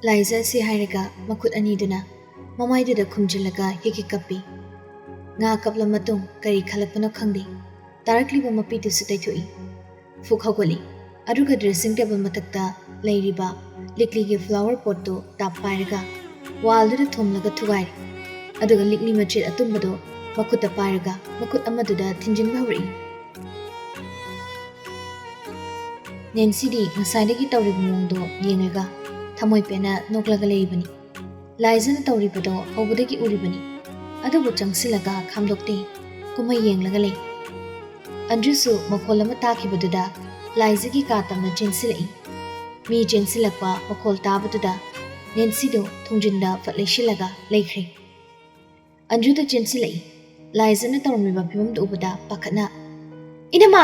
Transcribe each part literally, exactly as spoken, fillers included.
ꯂꯥꯏꯖ ꯑꯁꯤ ꯍꯥꯏꯔꯒ ꯃꯈꯨꯠ ꯑꯅꯤꯗꯨꯅ ꯃꯃꯥꯏꯗꯨꯗ ꯈꯨꯝꯖꯤꯜꯂꯒ ꯍꯤꯛ ꯍꯤꯛ ꯀꯞꯄꯤ꯫ ꯉꯥ ꯀꯞꯂ ꯃꯇꯨꯡ ꯀꯔꯤ ꯈꯜꯂꯛꯄꯅꯣ ꯈꯪꯗꯦ, ꯇꯥꯔꯛꯂꯤꯕ ꯃꯄꯤꯗꯨꯁꯨ ꯇꯩꯊꯣꯛꯏ꯫ ꯐꯨꯛ ꯍꯧꯒꯠꯂꯤ꯫ ꯑꯗꯨꯒ dressing table ꯃꯊꯛꯇ ꯂꯩꯔꯤꯕ ꯂꯤꯛꯂꯤꯒꯤ flower potꯇꯨ ꯇꯥꯞ ꯄꯥꯏꯔꯒ wallꯗꯨꯗ ꯊꯣꯝꯂꯒ ꯊꯨꯒꯥꯏꯔꯤ꯫ ꯑꯗꯨꯒ ꯂꯤꯛꯂꯤ ꯃꯆꯦꯠ ꯑꯇꯨꯝꯕꯗꯨ ꯃꯈꯨꯠꯇ ꯄꯥꯏꯔꯒ ꯃꯈꯨꯠ ꯑꯃꯗꯨꯗ ꯊꯤꯟꯖꯤꯟꯕ ꯍꯧꯔꯛꯏ꯫ ꯅꯦꯟꯁꯤꯗꯤ ꯉꯁꯥꯏꯗꯒꯤ ꯇꯧꯔꯤꯕ ꯃꯑꯣꯡꯗꯣ ꯌꯦꯡꯂꯒ ꯊꯃꯣꯏ ꯄꯦꯟꯅ ꯅꯣꯛꯂꯒ ꯂꯩꯔꯤꯕꯅꯤ꯫ ꯂꯥꯏꯖꯅ ꯇꯧꯔꯤꯕꯗꯣ ꯍꯧꯕꯗꯒꯤ ꯎꯔꯤꯕꯅꯤ꯫ ꯑꯗꯨꯕꯨ ꯆꯪꯁꯤꯜꯂꯒ ꯈꯥꯝꯗꯣꯛꯇꯦ꯫ ꯀꯨꯝꯍꯩ ꯌꯦꯡꯂꯒ ꯂꯩ꯫ ꯑꯟꯖꯨꯁꯨ ꯃꯈꯣꯜ ꯑꯃ ꯇꯥꯈꯤꯕꯗꯨꯗ ꯂꯥꯏꯖꯒꯤ ꯀꯥ ꯇꯝꯅ ꯆꯦꯟꯁꯤꯜꯂꯛꯏ꯫ ꯃꯤ ꯆꯦꯟꯁꯤꯜꯂꯛꯄ ꯃꯈꯣꯜ ꯇꯥꯕꯗꯨꯗ ꯅꯦꯟꯁꯤꯗꯨ ꯊꯣꯡꯖꯤꯟꯗ ꯐꯠ ꯂꯩꯁꯤꯜꯂꯒ ꯂꯩꯈ꯭ꯔꯦ꯫ ꯑꯟꯖꯨꯗ ꯆꯦꯟꯁꯤꯜꯂꯛꯏ꯫ ꯂꯥꯏꯖꯅ ꯇꯧꯔꯝꯂꯤꯕ ꯐꯤꯕꯝꯗꯨ ꯎꯕꯗ ꯄꯥꯈꯠꯅ, "ꯏꯅꯝꯃ!"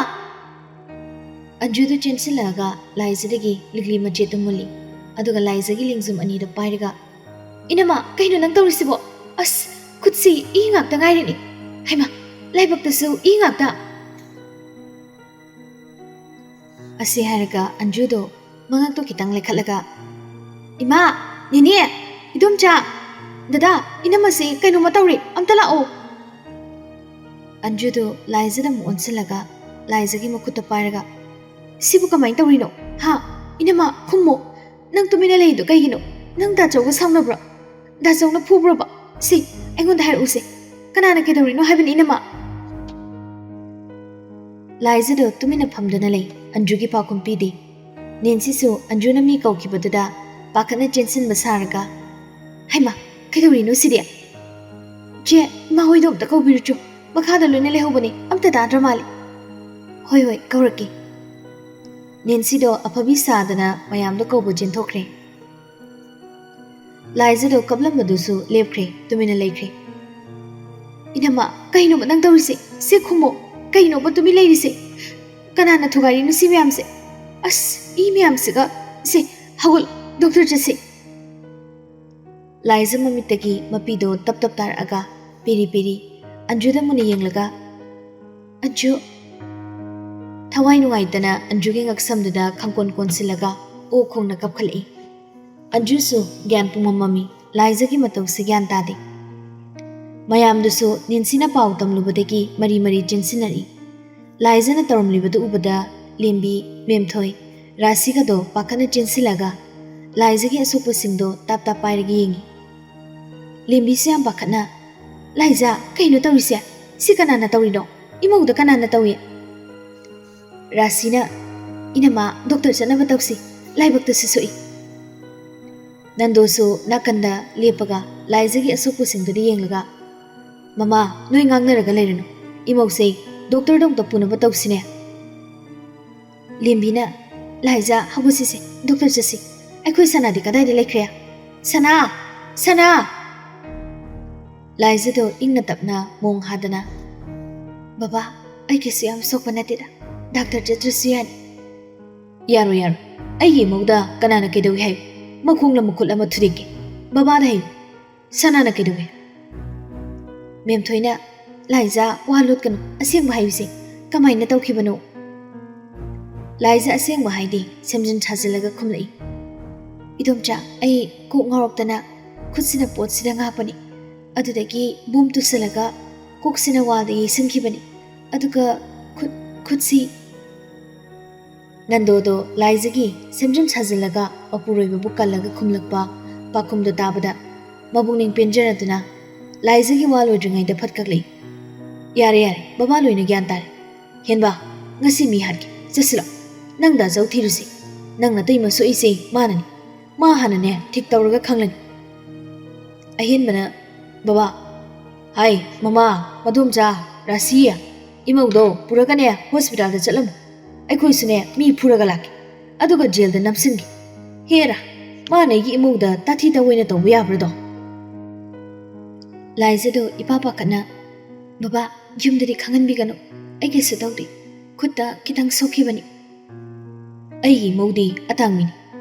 ꯑꯟꯖꯨꯗꯨ ꯆꯦꯟꯁꯤꯜꯂꯛꯑꯒ ꯂꯥꯏꯖꯗꯒꯤ ꯂꯤꯛꯂꯤ ꯃꯆꯦꯠꯇꯨ ꯃꯨꯜꯂꯤ꯫ ꯑꯗꯨꯒ ꯂꯥꯏꯖꯒꯤ ꯂꯦꯡꯖꯨꯝ ꯑꯅꯤꯗꯨ ꯄꯥꯏꯔꯒ, "ꯏꯅꯝꯃ, ꯀꯩꯅꯣ ꯅꯪ ꯇꯧꯔꯤꯁꯤꯕꯣ? ꯑꯁ, ꯈꯨꯠꯁꯤ ꯏ ꯉꯥꯛꯇ ꯉꯥꯏꯔꯦꯅꯦ꯫ ꯍꯩꯃꯥ, ꯂꯥꯏꯕꯛꯇꯁꯨ ꯏ ꯉꯥꯛꯇ!" ꯑꯁꯤ ꯍꯥꯏꯔꯒ ꯑꯟꯖꯨꯗꯣ ꯃꯉꯛꯇꯣ ꯈꯤꯇꯪ ꯂꯩꯈꯠꯂꯒ, "ꯏꯃꯥ, ꯅꯦꯅꯦ, ꯏꯗꯣꯝꯆꯥ, ꯗꯗꯥ, ꯏꯅꯝꯃꯁꯤ ꯀꯩꯅꯣꯝꯃ ꯇꯧꯔꯦ, ꯑꯝꯇ ꯂꯥꯛꯑꯣ!" ꯑꯟꯖꯨꯗꯣ ꯂꯥꯏꯖꯗ ꯑꯃꯨꯛ ꯑꯣꯟꯁꯤꯜꯂꯒ ꯂꯥꯏꯖꯒꯤ ꯃꯈꯨꯠꯇ ꯄꯥꯏꯔꯒ, "ꯁꯤꯕꯨ ꯀꯃꯥꯏꯅ ꯇꯧꯔꯤꯅꯣ? ꯍꯥ? ꯏꯅꯝꯃ, ꯈꯨꯝꯃꯣ꯫ ꯅꯪ ꯇꯨꯃꯤꯟꯅ ꯂꯩꯗꯣ ꯀꯩꯒꯤꯅꯣ? ꯅꯪ ꯗꯥꯆꯧꯒ ꯁꯥꯎꯅꯕ꯭ꯔꯣ? ꯗꯥꯆꯧꯅ ꯐꯨꯕ꯭ꯔꯣꯕ? ꯁꯤ, ꯑꯩꯉꯣꯟꯗ ꯍꯥꯏꯔꯛꯎꯁꯦ꯫ ꯀꯅꯥꯅ ꯀꯩꯗꯧꯔꯤꯅꯣ ꯍꯥꯏꯕꯅꯤ, ꯏꯅꯝꯃ?" ꯂꯥꯏꯖꯗꯣ ꯇꯨꯃꯤꯟꯅ ꯐꯝꯗꯨꯅ ꯂꯩ꯫ ꯑꯟꯖꯨꯒꯤ ꯄꯥꯎꯈꯨꯝ ꯄꯤꯗꯦ꯫ ꯅꯦꯟꯁꯤꯁꯨ ꯑꯟꯖꯨꯅ ꯃꯤ ꯀꯧꯈꯤꯕꯗꯨꯗ ꯄꯥꯈꯠꯅ ꯆꯦꯟꯁꯤꯟꯕ ꯁꯥꯔꯒ, "ꯍꯩꯃꯥ, ꯀꯩꯗꯧꯔꯤꯅꯣ ꯁꯤꯗꯤ? ꯆꯦ, ꯏꯃꯥ ꯍꯣꯏꯗꯣ ꯑꯝꯇ ꯀꯧꯕꯤꯔꯨꯆꯣ꯫ ꯃꯈꯥꯗ ꯂꯣꯏꯅ ꯂꯩꯍꯧꯕꯅꯦ꯫ ꯑꯝꯇ ꯇꯥꯗ꯭ꯔ ꯃꯥꯜꯂꯦ꯫ ꯍꯣꯏ, ꯍꯣꯏ, ꯀꯧꯔꯛꯀꯦ꯫" ꯅꯦꯟꯁꯤꯗꯣ ꯑꯐꯕꯤ ꯁꯥꯗꯅ ꯃꯌꯥꯝꯗꯣ ꯀꯧꯕ ꯆꯦꯟꯊꯣꯛꯈ꯭ꯔꯦ꯫ ꯂꯥꯏꯖꯗꯣ ꯀꯞꯂꯝꯕꯗꯨꯁꯨ ꯂꯦꯞꯈ꯭ꯔꯦ, ꯇꯨꯃꯤꯟꯅ ꯂꯩꯈ꯭ꯔꯦ꯫ "ꯏꯅꯝꯃ, ꯀꯩꯅꯣꯕ ꯅꯪ ꯇꯧꯔꯤꯁꯦ? ꯁꯦ ꯈꯨꯝꯃꯣ꯫ ꯀꯩꯅꯣꯕ ꯇꯨꯃꯤꯟ ꯂꯩꯔꯤꯁꯦ? ꯀꯅꯥꯅ ꯊꯨꯒꯥꯏꯔꯤꯅꯣ ꯁꯤ ꯃꯌꯥꯝꯁꯦ? ꯑꯁ, ꯏ ꯃꯌꯥꯝꯁꯤꯒ꯫ ꯁꯦ, ꯍꯧꯒꯠ, ꯗꯣꯛꯇꯔ ꯆꯠꯁꯦ꯫" ꯂꯥꯏꯖ ꯃꯃꯤꯠꯇꯒꯤ ꯃꯄꯤꯗꯣ ꯇꯞ ꯇꯞ ꯇꯥꯔꯛꯑꯒ ꯄꯤꯔꯤ ꯄꯤꯔꯤ ꯑꯟꯖꯨꯗ ꯃꯨꯟꯅ ꯌꯦꯡꯂꯒ, "ꯑꯟꯖꯨ!" ꯊꯋꯥꯏ ꯅꯨꯡꯉꯥꯏꯇꯅ ꯑꯟꯖꯨꯒꯤ ꯉꯛꯁꯝꯗꯨꯗ ꯈꯪꯀꯣꯟ ꯀꯣꯟꯁꯤꯜꯂꯒ ꯑꯣ ꯈꯣꯡꯅ ꯀꯞꯈꯠꯂꯛꯏ꯫ ꯑꯟꯖꯨꯁꯨ ꯒ꯭ꯌꯥꯟ ꯄꯨꯡꯃꯝ ꯃꯝꯃꯤ꯫ ꯂꯥꯏꯖꯒꯤ ꯃꯇꯧꯁꯤ ꯒ꯭ꯌꯥꯟ ꯇꯥꯗꯦ꯫ ꯃꯌꯥꯝꯗꯨꯁꯨ ꯅꯤꯟꯁꯤꯅ ꯄꯥꯎ ꯇꯝꯂꯨꯕꯗꯒꯤ ꯃꯔꯤ ꯃꯔꯤ ꯆꯦꯟꯁꯤꯟꯅꯔꯛꯏ꯫ ꯂꯥꯏꯖꯅ ꯇꯧꯔꯝꯂꯤꯕꯗꯨ ꯎꯕꯗ ꯂꯦꯝꯕꯤ, ꯃꯦꯝꯊꯣꯏ, ꯔꯥꯁꯤꯒꯗꯣ ꯄꯥꯈꯠꯅ ꯆꯦꯟꯁꯤꯜꯂꯒ ꯂꯥꯏꯖꯒꯤ ꯑꯁꯣꯛꯄꯁꯤꯡꯗꯣ ꯇꯥꯞ ꯇꯥꯞ ꯄꯥꯏꯔꯒ ꯌꯦꯡꯉꯤ꯫ ꯂꯦꯝꯕꯤꯁꯨ ꯌꯥꯝ ꯄꯥꯈꯠꯅ, "ꯂꯥꯏꯖ, ꯀꯩꯅꯣ ꯇꯧꯔꯤꯁꯦ? ꯁꯤ ꯀꯅꯥꯅ ꯇꯧꯔꯤꯅꯣ? ꯏꯃꯧꯗ ꯀꯅꯥꯅ ꯇꯧꯏ?" ꯔꯥꯁꯤꯅ, "ꯏꯅꯝꯃ, ꯗꯣꯛꯇꯔ ꯆꯠꯅꯕ ꯇꯧꯁꯤ, ꯂꯥꯏꯕꯛꯇꯁꯨ ꯁꯣꯛꯏ꯫" ꯅꯟꯗꯣꯁꯨ ꯅꯥꯀꯟꯗ ꯂꯦꯞꯄꯒ ꯂꯥꯏꯖꯒꯤ ꯑꯁꯣꯛꯄꯁꯤꯡꯗꯨꯗ ꯌꯦꯡꯂꯒ, "ꯃꯃꯥ, ꯅꯣꯏ ꯉꯥꯡꯅꯔꯒ ꯂꯩꯔꯅꯨ, ꯏꯃꯧꯁꯦ ꯗꯣꯛꯇꯔꯗ ꯑꯃꯨꯛꯇ ꯄꯨꯅꯕ ꯇꯧꯁꯤꯅꯦ꯫" ꯂꯦꯝꯕꯤꯅ, "ꯂꯥꯏꯖ, ꯍꯧꯒꯠꯁꯤꯁꯦ, ꯗꯣꯛꯇꯔ ꯆꯠꯁꯤ꯫ ꯑꯩꯈꯣꯏ ꯁꯅꯥꯗꯤ ꯀꯗꯥꯏꯗ ꯂꯩꯈ꯭ꯔꯦ? ꯁꯅꯥ! ꯁꯅꯥ!" ꯂꯥꯏꯖꯗꯣ ꯏꯪꯅ ꯇꯞꯅ ꯃꯣꯡ ꯍꯥꯗꯅ, "ꯕꯕꯥ, ꯑꯩ ꯀꯩꯁꯨ ꯌꯥꯝ ꯁꯣꯛꯄ ꯅꯠꯇꯦꯗ, ꯗꯥꯛꯇꯔ ꯆꯠꯇ꯭ꯔꯁꯨ ꯌꯥꯅꯤ꯫" "ꯌꯥꯔꯣꯏ, ꯌꯥꯔꯣꯏ, ꯑꯩꯒꯤ ꯏꯃꯧꯗ ꯀꯅꯥꯅ ꯀꯩꯗꯧꯏ ꯍꯥꯏ? ꯃꯈꯣꯡꯂ ꯃꯈꯨꯠ ꯑꯃ ꯊꯨꯗꯦꯛꯀꯦ꯫ ꯕꯕꯥꯗ ꯍꯥꯏꯌꯨ, ꯁꯅꯥꯅ ꯀꯩꯗꯧꯏ?" ꯃꯦꯝꯊꯣꯏꯅ, "ꯂꯥꯏꯖ, ꯋꯥ ꯂꯣꯠꯀꯅꯨ, ꯑꯁꯦꯡꯕ ꯍꯥꯏꯌꯨꯁꯦ, ꯀꯃꯥꯏꯅ ꯇꯧꯈꯤꯕꯅꯣ?" ꯂꯥꯏꯖ ꯑꯁꯦꯡꯕ ꯍꯥꯏꯗꯤ ꯁꯦꯝꯖꯤꯟ ꯁꯥꯖꯤꯜꯂꯒ ꯈꯨꯝꯂꯛꯏ, "ꯏꯗꯣꯝꯆꯥ, ꯑꯩ ꯀꯣꯛ ꯉꯥꯎꯔꯛꯇꯅ ꯈꯨꯠꯁꯤꯅ ꯄꯣꯠꯁꯤꯗ ꯉꯥꯛꯄꯅꯤ꯫ ꯑꯗꯨꯗꯒꯤ ꯕꯣꯝ ꯇꯨꯁꯜꯂꯒ ꯀꯣꯛꯁꯤꯅ ꯋꯥꯜꯗ ꯌꯩꯁꯟꯈꯤꯕꯅꯤ꯫ ꯑꯗꯨꯒ ꯈꯨꯠ, ꯈꯨꯠꯁꯤ꯫" ꯅꯟꯗꯣꯗꯣ ꯂꯥꯏꯖꯒꯤ ꯁꯦꯝꯖꯤꯟ ꯁꯥꯖꯤꯜꯂꯒ ꯃꯄꯨꯔꯣꯏꯕꯕꯨ ꯀꯜꯂꯒ ꯈꯨꯝꯂꯛꯄ ꯄꯥꯈꯨꯝꯗꯣ ꯇꯥꯕꯗ ꯃꯕꯨꯛꯅꯤꯡ ꯄꯦꯟꯖꯔꯗꯨꯅ ꯂꯥꯏꯖꯒꯤ ꯋꯥ ꯂꯣꯏꯗ꯭ꯔꯤꯉꯩꯗ ꯐꯠ ꯀꯛꯂꯛꯏ꯫ "ꯌꯥꯔꯦ, ꯌꯥꯔꯦ, ꯕꯕꯥ ꯂꯣꯏꯅ ꯒ꯭ꯌꯥꯟ ꯇꯥꯔꯦ꯫ ꯍꯦꯟꯕ, ꯉꯁꯤ ꯃꯤ ꯍꯥꯠꯀꯦ, ꯆꯠꯁꯤꯜꯂꯣ꯫ ꯅꯪꯗ ꯑꯆꯧ ꯊꯤꯔꯨꯁꯤ꯫ ꯅꯪ ꯅꯇꯩꯃ ꯁꯣꯛꯏꯁꯦ ꯃꯥꯅꯅꯤ꯫ ꯃꯥ ꯍꯥꯟꯅꯅꯦ ꯊꯤꯛ ꯇꯧꯔꯒ ꯈꯪꯂꯅꯤ꯫" ꯑꯍꯦꯟꯕꯅ, "ꯕꯕꯥ, ꯍꯥꯏ, ꯃꯃꯥ, ꯃꯗꯣꯝꯆꯥ, ꯔꯥꯁꯤ, ꯏꯃꯧꯗꯣ ꯄꯨꯔꯒꯅꯦ ꯍꯣꯁꯄꯤꯇꯥꯜꯗ ꯆꯠꯂꯝꯃꯨ꯫ ꯑꯩꯈꯣꯏꯁꯨꯅꯦ ꯃꯤ ꯐꯨꯔꯒ ꯂꯥꯛꯀꯦ, ꯑꯗꯨꯒ ꯖꯦꯜꯗ ꯅꯝꯁꯤꯟꯒꯦ꯫ ꯍꯦꯔꯥ, ꯃꯥꯅ ꯑꯩꯒꯤ ꯏꯃꯧꯗ ꯇꯥꯊꯤ ꯇꯥꯑꯣꯏꯅ ꯇꯧꯕ ꯌꯥꯕ꯭ꯔꯗꯣ?" ꯂꯥꯏꯖꯗꯣ ꯏꯄꯥ ꯄꯥꯈꯠꯅ, "ꯕꯕꯥ, ꯌꯨꯝꯗꯗꯤ ꯈꯪꯍꯟꯕꯤꯒꯅꯨ, ꯑꯩ ꯀꯩꯁꯨ ꯇꯧꯗꯦ, ꯈꯨꯠꯇ ꯈꯤꯇꯪ ꯁꯣꯛꯈꯤꯕꯅꯤ꯫" "ꯑꯩꯒꯤ ꯏꯃꯧꯗꯤ ꯑꯇꯥꯡꯕꯤꯅꯤ꯫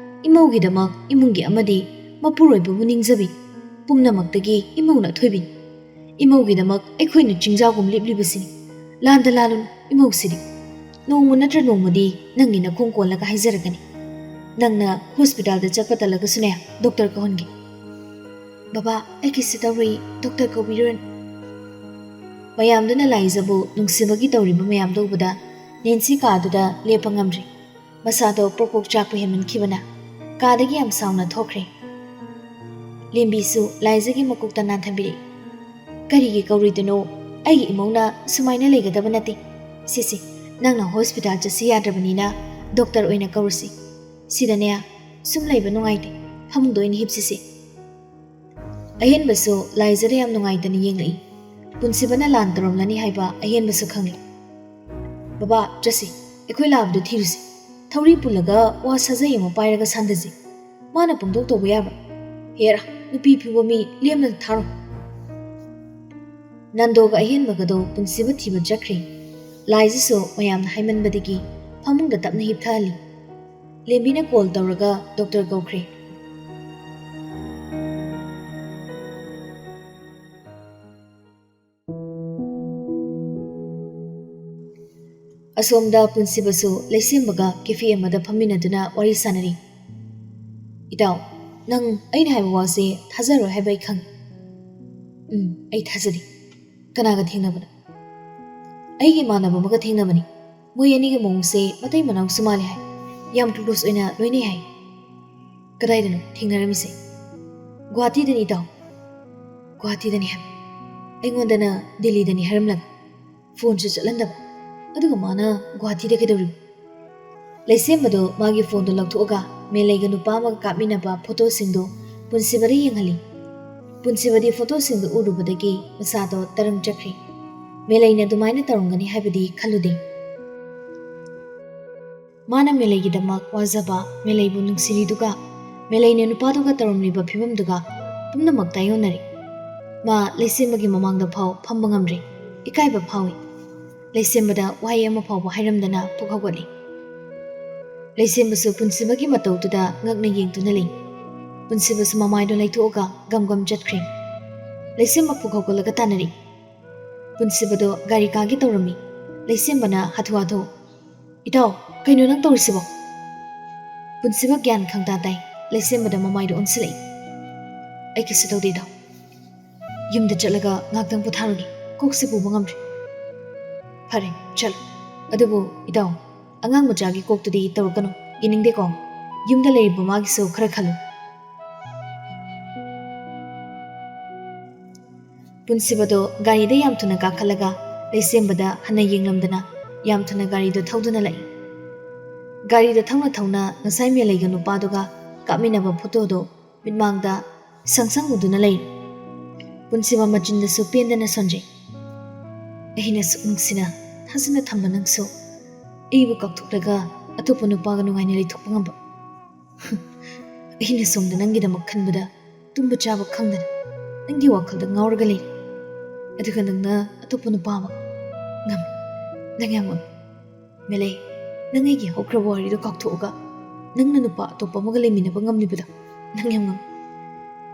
ꯏꯃꯧꯒꯤꯗꯃꯛ ꯏꯃꯨꯡꯒꯤ ꯑꯃꯗꯤ ꯃꯄꯨꯔꯣꯏꯕꯕꯨ ꯅꯤꯡꯖꯕꯤ꯫ ꯄꯨꯝꯅꯃꯛꯇꯒꯤ ꯏꯃꯧꯅ ꯑꯊꯣꯏꯕꯤꯅꯤ꯫ ꯏꯃꯧꯒꯤꯗꯃꯛ ꯑꯩꯈꯣꯏꯅ ꯆꯤꯡꯖꯥꯎꯒꯨꯝ ꯂꯦꯞꯂꯤꯕꯁꯤꯅꯤ꯫ ꯂꯥꯟꯗ ꯂꯥꯜꯂꯨꯅꯨ, ꯏꯃꯧꯁꯤꯗꯤ꯫ ꯅꯣꯡꯃ ꯅꯠꯇ꯭ꯔ ꯅꯣꯡꯃꯗꯤ ꯅꯪꯒꯤ ꯅꯈꯣꯡ ꯀꯣꯜꯂꯒ ꯍꯥꯏꯖꯔꯛꯀꯅꯤ꯫" "ꯅꯪꯅ ꯍꯣꯁꯄꯤꯇꯥꯜꯗ ꯆꯠꯄ ꯇꯜꯂꯒꯁꯨꯅꯦ, ꯗꯣꯛꯇꯔ ꯀꯧꯍꯟꯒꯦ꯫" "ꯕꯕꯥ, ꯑꯩ ꯀꯩꯁꯨ ꯇꯧꯔꯣꯏ, ꯗꯣꯛꯇꯔ ꯀꯧꯕꯤꯔꯨꯔꯅꯨ꯫" ꯃꯌꯥꯝꯗꯨꯅ ꯂꯥꯏꯖꯕꯨ ꯅꯨꯡꯁꯤꯕꯒꯤ ꯇꯧꯔꯤꯕ ꯃꯌꯥꯝꯗꯣ ꯎꯕꯗ ꯅꯦꯟꯁꯤ ꯀꯥꯗꯨꯗ ꯂꯦꯞꯄ ꯉꯝꯗ꯭ꯔꯦ꯫ ꯃꯁꯥꯗꯣ ꯄ꯭ꯔꯣꯛ ꯄ꯭ꯔꯣꯛ ꯆꯥꯛꯄ ꯍꯦꯟꯃꯟꯈꯤꯕꯅ ꯀꯥꯗꯒꯤ ꯌꯥꯝ ꯁꯥꯎꯅ ꯊꯣꯛꯈ꯭ꯔꯦ꯫ ꯂꯦꯝꯕꯤꯁꯨ ꯂꯥꯏꯖꯒꯤ ꯃꯀꯣꯛꯇ ꯅꯥꯟꯊꯕꯤꯔꯛꯏ꯫ "ꯀꯔꯤꯒꯤ ꯀꯧꯔꯣꯏꯗꯣꯏꯅꯣ? ꯑꯩꯒꯤ ꯏꯃꯧꯅ ꯁꯨꯃꯥꯏꯅ ꯂꯩꯒꯗꯕ ꯅꯠꯇꯦ꯫ ꯁꯤꯁꯤ, ꯅꯪꯅ ꯍꯣꯁꯄꯤꯇꯥꯜ ꯆꯠꯁꯤ ꯌꯥꯗ꯭ꯔꯕꯅꯤꯅ ꯗꯣꯛꯇꯔ ꯑꯣꯏꯅ ꯀꯧꯔꯁꯤ꯫ ꯁꯤꯗꯅꯦ ꯁꯨꯝ ꯂꯩꯕ ꯅꯨꯡꯉꯥꯏꯇꯦ꯫ ꯐꯃꯨꯡꯗ ꯑꯣꯏꯅ ꯍꯤꯞꯁꯤꯁꯦ꯫" ꯑꯍꯦꯟꯕꯁꯨ ꯂꯥꯏꯖꯗ ꯌꯥꯝ ꯅꯨꯡꯉꯥꯏꯇꯅ ꯌꯦꯡꯂꯛꯏ꯫ ꯄꯨꯟꯁꯤꯕꯅ ꯂꯥꯟ ꯇꯧꯔꯝꯂꯅꯤ ꯍꯥꯏꯕ ꯑꯍꯦꯟꯕꯁꯨ ꯈꯪꯂꯦ꯫ "ꯕꯕꯥ, ꯆꯠꯁꯤ꯫ ꯑꯩꯈꯣꯏ ꯂꯥꯛꯄꯗꯨ ꯊꯤꯔꯨꯁꯤ꯫ ꯊꯧꯔꯤ ꯄꯨꯜꯂꯒ ꯋꯥ ꯁꯥꯖꯩ ꯑꯃ ꯄꯥꯏꯔꯒ ꯁꯥꯟꯗꯁꯤ꯫ ꯃꯥꯅ ꯄꯪꯗꯧ ꯇꯧꯕ ꯌꯥꯕ꯭ꯔꯥ? ꯍꯦꯔꯥ, ꯅꯨꯄꯤ ꯐꯨꯕ ꯃꯤ ꯂꯦꯝꯅ ꯊꯥꯔꯣ꯫" ꯅꯟꯗꯣꯒ ꯑꯍꯦꯟꯕꯒꯗꯣ ꯄꯨꯟꯁꯤꯕ ꯊꯤꯕ ꯆꯠꯈ꯭ꯔꯦ꯫ ꯂꯥꯏꯖꯁꯨ ꯃꯌꯥꯝꯅ ꯍꯥꯏꯃꯟꯕꯗꯒꯤ ꯐꯃꯨꯡꯗ ꯇꯞꯅ ꯍꯤꯞꯊꯍꯜꯂꯤ꯫ ꯂꯦꯝꯕꯤꯅ ꯀꯣꯜ ꯇꯧꯔꯒ ꯗꯣꯛꯇꯔ ꯀꯧꯈ꯭ꯔꯦ꯫ ꯑꯁꯣꯝꯗ ꯄꯨꯟꯁꯤꯕꯁꯨ ꯂꯩꯁꯦꯝꯕꯒ ꯀꯦꯐꯦ ꯑꯃꯗ ꯐꯝꯃꯤꯟꯅꯗꯨꯅ ꯋꯥꯔꯤ ꯁꯥꯟꯅꯔꯤ꯫ "ꯏꯇꯥꯎ, ꯅꯪ ꯑꯩꯅ ꯍꯥꯏꯕ ꯋꯥꯁꯦ ꯊꯥꯖꯔꯣꯏ ꯍꯥꯏꯕ ꯑꯩ ꯈꯪꯉꯤ꯫" "ꯎꯝ, ꯑꯩ ꯊꯥꯖꯗꯦ꯫ ꯀꯅꯥꯒ ꯊꯦꯡꯅꯕꯅꯣ?" "ꯑꯩꯒꯤ ꯏꯃꯥꯟꯅꯕ ꯑꯃꯒ ꯊꯦꯡꯅꯕꯅꯤ꯫ ꯃꯣꯏ ꯑꯅꯤꯒꯤ ꯃꯑꯣꯡꯁꯦ ꯃꯇꯩ ꯃꯅꯥꯎꯁꯨ ꯃꯥꯜꯂꯦ ꯍꯥꯏ꯫ ꯌꯥꯝ ꯀ꯭ꯂꯣꯁ ꯑꯣꯏꯅ ꯂꯣꯏꯅꯩ ꯍꯥꯏ꯫" "ꯀꯗꯥꯏꯗꯅꯣ ꯊꯦꯡꯅꯔꯝꯃꯤꯁꯦ?" "ꯒꯨꯍꯥꯇꯤꯗꯅꯤ ꯏꯇꯥꯎ꯫" "ꯒꯨꯍꯥꯇꯤꯗꯅꯤ ꯍꯥꯏꯕ? ꯑꯩꯉꯣꯟꯗꯅ ꯗꯤꯜꯂꯤꯗꯅꯤ ꯍꯥꯏꯔꯝꯂꯒ ꯐꯣꯟꯁꯨ ꯆꯠꯍꯟꯗꯕ꯫ ꯑꯗꯨꯒ ꯃꯥꯅ ꯒꯨꯍꯥꯇꯤꯗ ꯀꯩꯗꯧꯔꯤꯕ?" ꯂꯩꯁꯦꯝꯕꯗꯣ ꯃꯥꯒꯤ ꯐꯣꯟꯗꯣ ꯂꯧꯊꯣꯛꯑꯒ ꯃꯦꯂꯩꯒ ꯅꯨꯄꯥ ꯑꯃꯒ ꯀꯥꯞꯃꯤꯟꯅꯕ ꯐꯣꯇꯣꯁꯤꯡꯗꯣ ꯄꯨꯟꯁꯤꯕꯗ ꯌꯦꯡꯍꯜꯂꯤ꯫ ꯄꯨꯟꯁꯤꯕꯗꯤ ꯐꯣꯇꯣꯁꯤꯡꯗꯣ ꯎꯔꯨꯕꯗꯒꯤ ꯃꯁꯥꯗꯣ ꯇꯔꯪ ꯆꯠꯈ꯭ꯔꯦ꯫ ꯃꯦꯂꯩꯅ ꯑꯗꯨꯃꯥꯏꯅ ꯇꯧꯔꯝꯒꯅꯤ ꯍꯥꯏꯕꯗꯤ ꯈꯜꯂꯨꯗꯦ꯫ ꯃꯥꯅ ꯃꯦꯂꯩꯒꯤꯗꯃꯛ ꯋꯥꯖꯕ, ꯃꯦꯂꯩꯕꯨ ꯅꯨꯡꯁꯤꯔꯤꯗꯨꯒ, ꯃꯦꯂꯩꯅ ꯅꯨꯄꯥꯗꯨꯒ ꯇꯧꯔꯝꯂꯤꯕ ꯐꯤꯕꯝꯗꯨꯒ ꯄꯨꯝꯅꯃꯛ ꯇꯥꯏꯌꯣꯟꯅꯔꯦ꯫ ꯃꯥ ꯂꯩꯁꯦꯝꯕꯒꯤ ꯃꯃꯥꯡꯗ ꯐꯥꯎ ꯐꯝꯕ ꯉꯝꯗ꯭ꯔꯦ, ꯏꯀꯥꯏꯕ ꯐꯥꯎꯏ꯫ ꯂꯩꯁꯦꯝꯕꯗ ꯋꯥꯍꯩ ꯑꯃ ꯐꯥꯎꯕ ꯍꯥꯏꯔꯝꯗꯅ ꯄꯨꯛ ꯍꯧꯒꯠꯂꯤ꯫ ꯂꯩꯁꯦꯝꯕꯁꯨ ꯄꯨꯟꯁꯤꯕꯒꯤ ꯃꯇꯧꯗꯨꯗ ꯉꯛꯅ ꯌꯦꯡꯗꯨꯅ ꯂꯩ꯫ ꯄꯨꯟꯁꯤꯕꯁꯨ ꯃꯃꯥꯏꯗꯣ ꯂꯩꯊꯣꯛꯑꯒ ꯒꯝ ꯒꯝ ꯆꯠꯈ꯭ꯔꯦ꯫ ꯂꯩꯁꯦꯝꯕ ꯄꯨꯛ ꯍꯧꯒꯠꯂꯒ ꯇꯥꯟꯅꯔꯛꯏ꯫ ꯄꯨꯟꯁꯤꯕꯗꯣ ꯒꯥꯔꯤ ꯀꯥꯒꯦ ꯇꯧꯔꯝꯃꯤ꯫ ꯂꯩꯁꯦꯝꯕꯅ ꯍꯥꯊꯨ ꯍꯥꯊꯨ, "ꯏꯇꯥꯎ, ꯀꯩꯅꯣ ꯅꯪ ꯇꯧꯔꯤꯁꯤꯕꯣ?" ꯄꯨꯟꯁꯤꯕ ꯒ꯭ꯌꯥꯟ ꯈꯪꯇꯥ ꯇꯥꯏ꯫ ꯂꯩꯁꯦꯝꯕꯗ ꯃꯃꯥꯏꯗꯣ ꯑꯣꯟꯁꯤꯜꯂꯛꯏ꯫ "ꯑꯩ ꯀꯩꯁꯨ ꯇꯧꯗꯦ, ꯏꯇꯥꯎ꯫ ꯌꯨꯝꯗ ꯆꯠꯂꯒ ꯉꯥꯛꯇꯪ ꯄꯣꯊꯥꯔꯨꯒꯦ꯫ ꯀꯣꯛꯁꯦ ꯄꯨꯕ ꯉꯝꯗ꯭ꯔꯦ꯫" "ꯐꯔꯦ, ꯆꯠꯂꯨ꯫ ꯑꯗꯨꯕꯨ ꯏꯇꯥꯎ, ꯑꯉꯥꯡ ꯃꯆꯥꯒꯤ ꯀꯣꯛꯇꯨꯗꯤ ꯇꯧꯔꯛꯀꯅꯨ꯫ ꯌꯦꯡꯅꯤꯡꯗꯦꯀꯣ꯫ ꯌꯨꯝꯗ ꯂꯩꯔꯤꯕ ꯃꯥꯒꯤꯁꯨ ꯈꯔ ꯈꯜꯂꯨ꯫" ꯄꯨꯟꯁꯤꯕꯗꯣ ꯒꯥꯔꯤꯗ ꯌꯥꯝ ꯊꯨꯅ ꯀꯥꯈꯠꯂꯒ ꯂꯩꯁꯦꯝꯕꯗ ꯍꯟꯅ ꯌꯦꯡꯂꯝꯗꯅ ꯌꯥꯝ ꯊꯨꯅ ꯒꯥꯔꯤꯗꯣ ꯊꯧꯗꯨꯅ ꯂꯥꯛꯏ꯫ ꯒꯥꯔꯤꯗꯣ ꯊꯧꯅ ꯊꯧꯅ ꯉꯁꯥꯏ ꯃꯦꯂꯩꯒ ꯅꯨꯄꯥꯗꯨꯒ ꯀꯥꯞꯃꯤꯟꯅꯕ ꯐꯣꯇꯣꯗꯣ ꯃꯤꯠꯃꯥꯡꯗ ꯁꯪ ꯁꯪ ꯎꯗꯨꯅ ꯂꯩꯔꯤ꯫ ꯄꯨꯟꯁꯤꯕ ꯃꯆꯤꯟꯗꯁꯨ ꯄꯦꯟꯗꯅ ꯁꯣꯟꯖꯩ꯫ "ꯑꯩꯅ ꯑꯁꯨꯛ ꯅꯨꯡꯁꯤꯅ ꯊꯥꯖꯅ ꯊꯝꯕ ꯅꯪꯁꯨ ꯑꯩꯕꯨ ꯀꯥꯎꯊꯣꯛꯂꯒ ꯑꯇꯣꯞꯄ ꯅꯨꯄꯥꯒ ꯅꯨꯡꯉꯥꯏꯅ ꯂꯩꯊꯣꯛꯄ ꯉꯝꯕ? ꯑꯩꯅ ꯁꯣꯝꯗ ꯅꯪꯒꯤꯗꯃꯛ ꯈꯟꯕꯗ ꯇꯨꯝꯕ ꯆꯥꯕ ꯈꯪꯗꯅ ꯅꯪꯒꯤ ꯋꯥꯈꯜꯗ ꯉꯥꯎꯔꯒ ꯂꯩꯔꯤ꯫ ꯑꯗꯨꯒ ꯅꯪꯅ ꯑꯇꯣꯞꯄ ꯅꯨꯄꯥ ꯑꯃ ꯉꯝꯃꯤ꯫ ꯅꯪ ꯌꯥꯝ ꯉꯝꯃꯤ꯫ ꯃꯦꯂꯩ, ꯅꯪ ꯑꯩꯒꯤ ꯍꯧꯈ꯭ꯔꯕ ꯋꯥꯔꯤꯗꯣ ꯀꯥꯎꯊꯣꯛꯑꯒ ꯅꯪꯅ ꯅꯨꯄꯥ ꯑꯇꯣꯞꯄ ꯑꯃꯒ ꯂꯩꯃꯤꯟꯅꯕ ꯉꯝꯂꯤꯕꯗꯣ ꯅꯪ ꯌꯥꯝ ꯉꯝꯃꯤ꯫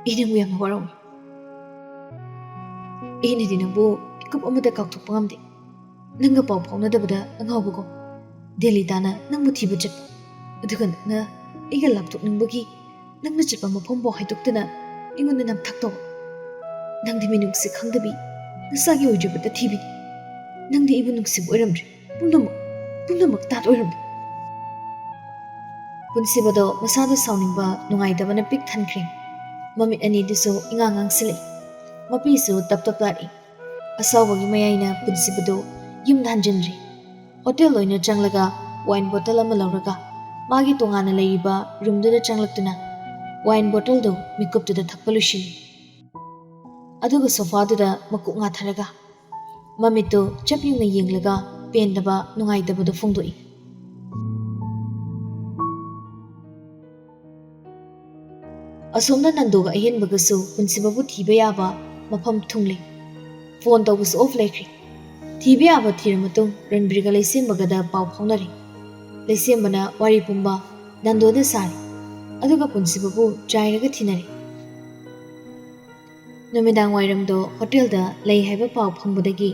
ꯑꯩ ꯅꯪꯕꯨ ꯌꯥꯝꯅ ꯋꯥꯔꯧꯏ꯫ ꯑꯩꯅꯗꯤ ꯅꯪꯕꯨ ꯃꯤꯀꯨꯞ ꯑꯃꯗ ꯀꯥꯎꯊꯣꯛꯄ ꯉꯝꯗꯦ꯫ ꯅꯪꯒ ꯄꯥꯎ ꯐꯥꯎꯅꯗꯕꯗ ꯑꯉꯥꯎꯕꯒꯨꯝ ꯗꯦꯜꯂꯤ ꯇꯥꯅ ꯅꯪꯕꯨ ꯊꯤꯕ ꯆꯠꯄ꯫ ꯑꯗꯨꯒ ꯅꯪꯅ ꯑꯩꯒ ꯂꯥꯞꯊꯣꯛꯅꯤꯡꯕꯒꯤ ꯅꯪꯅ ꯆꯠꯄ ꯃꯐꯝꯐꯥꯎ ꯍꯥꯏꯗꯣꯛꯇꯅ ꯑꯩꯉꯣꯟꯗ ꯅꯝꯊꯥꯛ ꯇꯧꯕ꯫ ꯅꯪꯗꯤ ꯃꯤꯅꯨꯡꯁꯤ ꯈꯪꯗꯕꯤ, ꯅꯁꯥꯒꯤ ꯑꯣꯏꯖꯕꯇ ꯊꯤꯕꯤꯅꯤ꯫ ꯅꯪꯗꯤ ꯑꯩꯕꯨ ꯅꯨꯡꯁꯤꯕ ꯑꯣꯏꯔꯝꯗ꯭ꯔꯦ꯫ ꯄꯨꯝꯅꯃꯛ, ꯄꯨꯝꯅꯃꯛ ꯇꯥꯠ ꯑꯣꯏꯔꯝꯂꯦ꯫" ꯄꯨꯟꯁꯤꯕꯗꯣ ꯃꯁꯥꯗ ꯁꯥꯎꯅꯤꯡꯕ, ꯅꯨꯡꯉꯥꯏꯇꯕꯅ ꯄꯤꯛ ꯊꯟꯈ꯭ꯔꯦ꯫ ꯃꯃꯤꯠ ꯑꯅꯤꯗꯨꯁꯨ ꯏꯉꯥꯡ ꯉꯥꯡꯁꯤꯜꯂꯛꯏ꯫ ꯃꯄꯤꯁꯨ ꯇꯞ ꯇꯞ ꯂꯥꯛꯏ꯫ ꯑꯁꯥꯎꯕꯒꯤ ꯃꯌꯥꯏꯅ ꯄꯨꯟꯁꯤꯕꯗꯨ ꯌꯨꯝꯗ ꯍꯟꯖꯤꯟꯗ꯭ꯔꯤ꯫ ꯍꯣꯇꯦꯜ ꯑꯣꯏꯅ ꯆꯪꯂꯒ ꯋꯥꯏꯟ ꯕꯣꯇꯜ ꯑꯃ ꯂꯧꯔꯒ ꯃꯥꯒꯤ ꯇꯣꯉꯥꯟꯅ ꯂꯩꯔꯤꯕ ꯔꯨꯝꯗꯨꯗ ꯆꯪꯂꯛꯇꯨꯅ ꯋꯥꯏꯟ ꯕꯣꯇꯜꯗꯨ ꯃꯤꯀꯨꯞꯇꯨꯗ ꯊꯛꯄ ꯂꯣꯏꯁꯤꯜꯂꯤ꯫ ꯑꯗꯨꯒ ꯁꯣꯐꯥꯗꯨꯗ ꯃꯀꯣꯛ ꯉꯥꯊꯔꯒ ꯃꯃꯤꯠꯇꯨ ꯆꯞ ꯌꯨꯡꯅ ꯌꯦꯡꯂꯒ ꯄꯦꯟꯗꯕ, ꯅꯨꯡꯉꯥꯏꯇꯕꯗꯨ ꯐꯣꯡꯗꯣꯛꯏ꯫ ꯑꯁꯣꯝꯗ ꯅꯟꯗꯨꯒ ꯑꯍꯦꯟꯕꯒꯁꯨ ꯄꯨꯟꯁꯤꯕꯕꯨ ꯊꯤꯕ ꯌꯥꯕ ꯃꯐꯝ ꯊꯨꯡꯂꯦ꯫ ꯐꯣꯟ ꯇꯧꯕꯁꯨ ꯑꯣꯐ ꯂꯩꯈ꯭ꯔꯦ꯫ ꯊꯤꯕ ꯌꯥꯕ ꯊꯤꯔ ꯃꯇꯨꯡ ꯔꯟꯕꯤꯔꯒ ꯂꯩꯁꯦꯝꯕꯒꯗ ꯄꯥꯎ ꯐꯥꯎꯅꯔꯦ꯫ ꯂꯩꯁꯦꯝꯕꯅ ꯋꯥꯔꯤ ꯄꯨꯝꯕ ꯅꯟꯗꯣꯗ ꯁꯥꯔꯦ꯫ ꯑꯗꯨꯒ ꯄꯨꯟꯁꯤꯕꯕꯨ ꯆꯥꯏꯔꯒ ꯊꯤꯅꯔꯦ꯫ ꯅꯨꯃꯤꯗꯥꯡ ꯋꯥꯏꯔꯝꯗꯣ ꯍꯣꯇꯦꯜꯗ ꯂꯩ ꯍꯥꯏꯕ ꯄꯥꯎ ꯐꯪꯕꯗꯒꯤ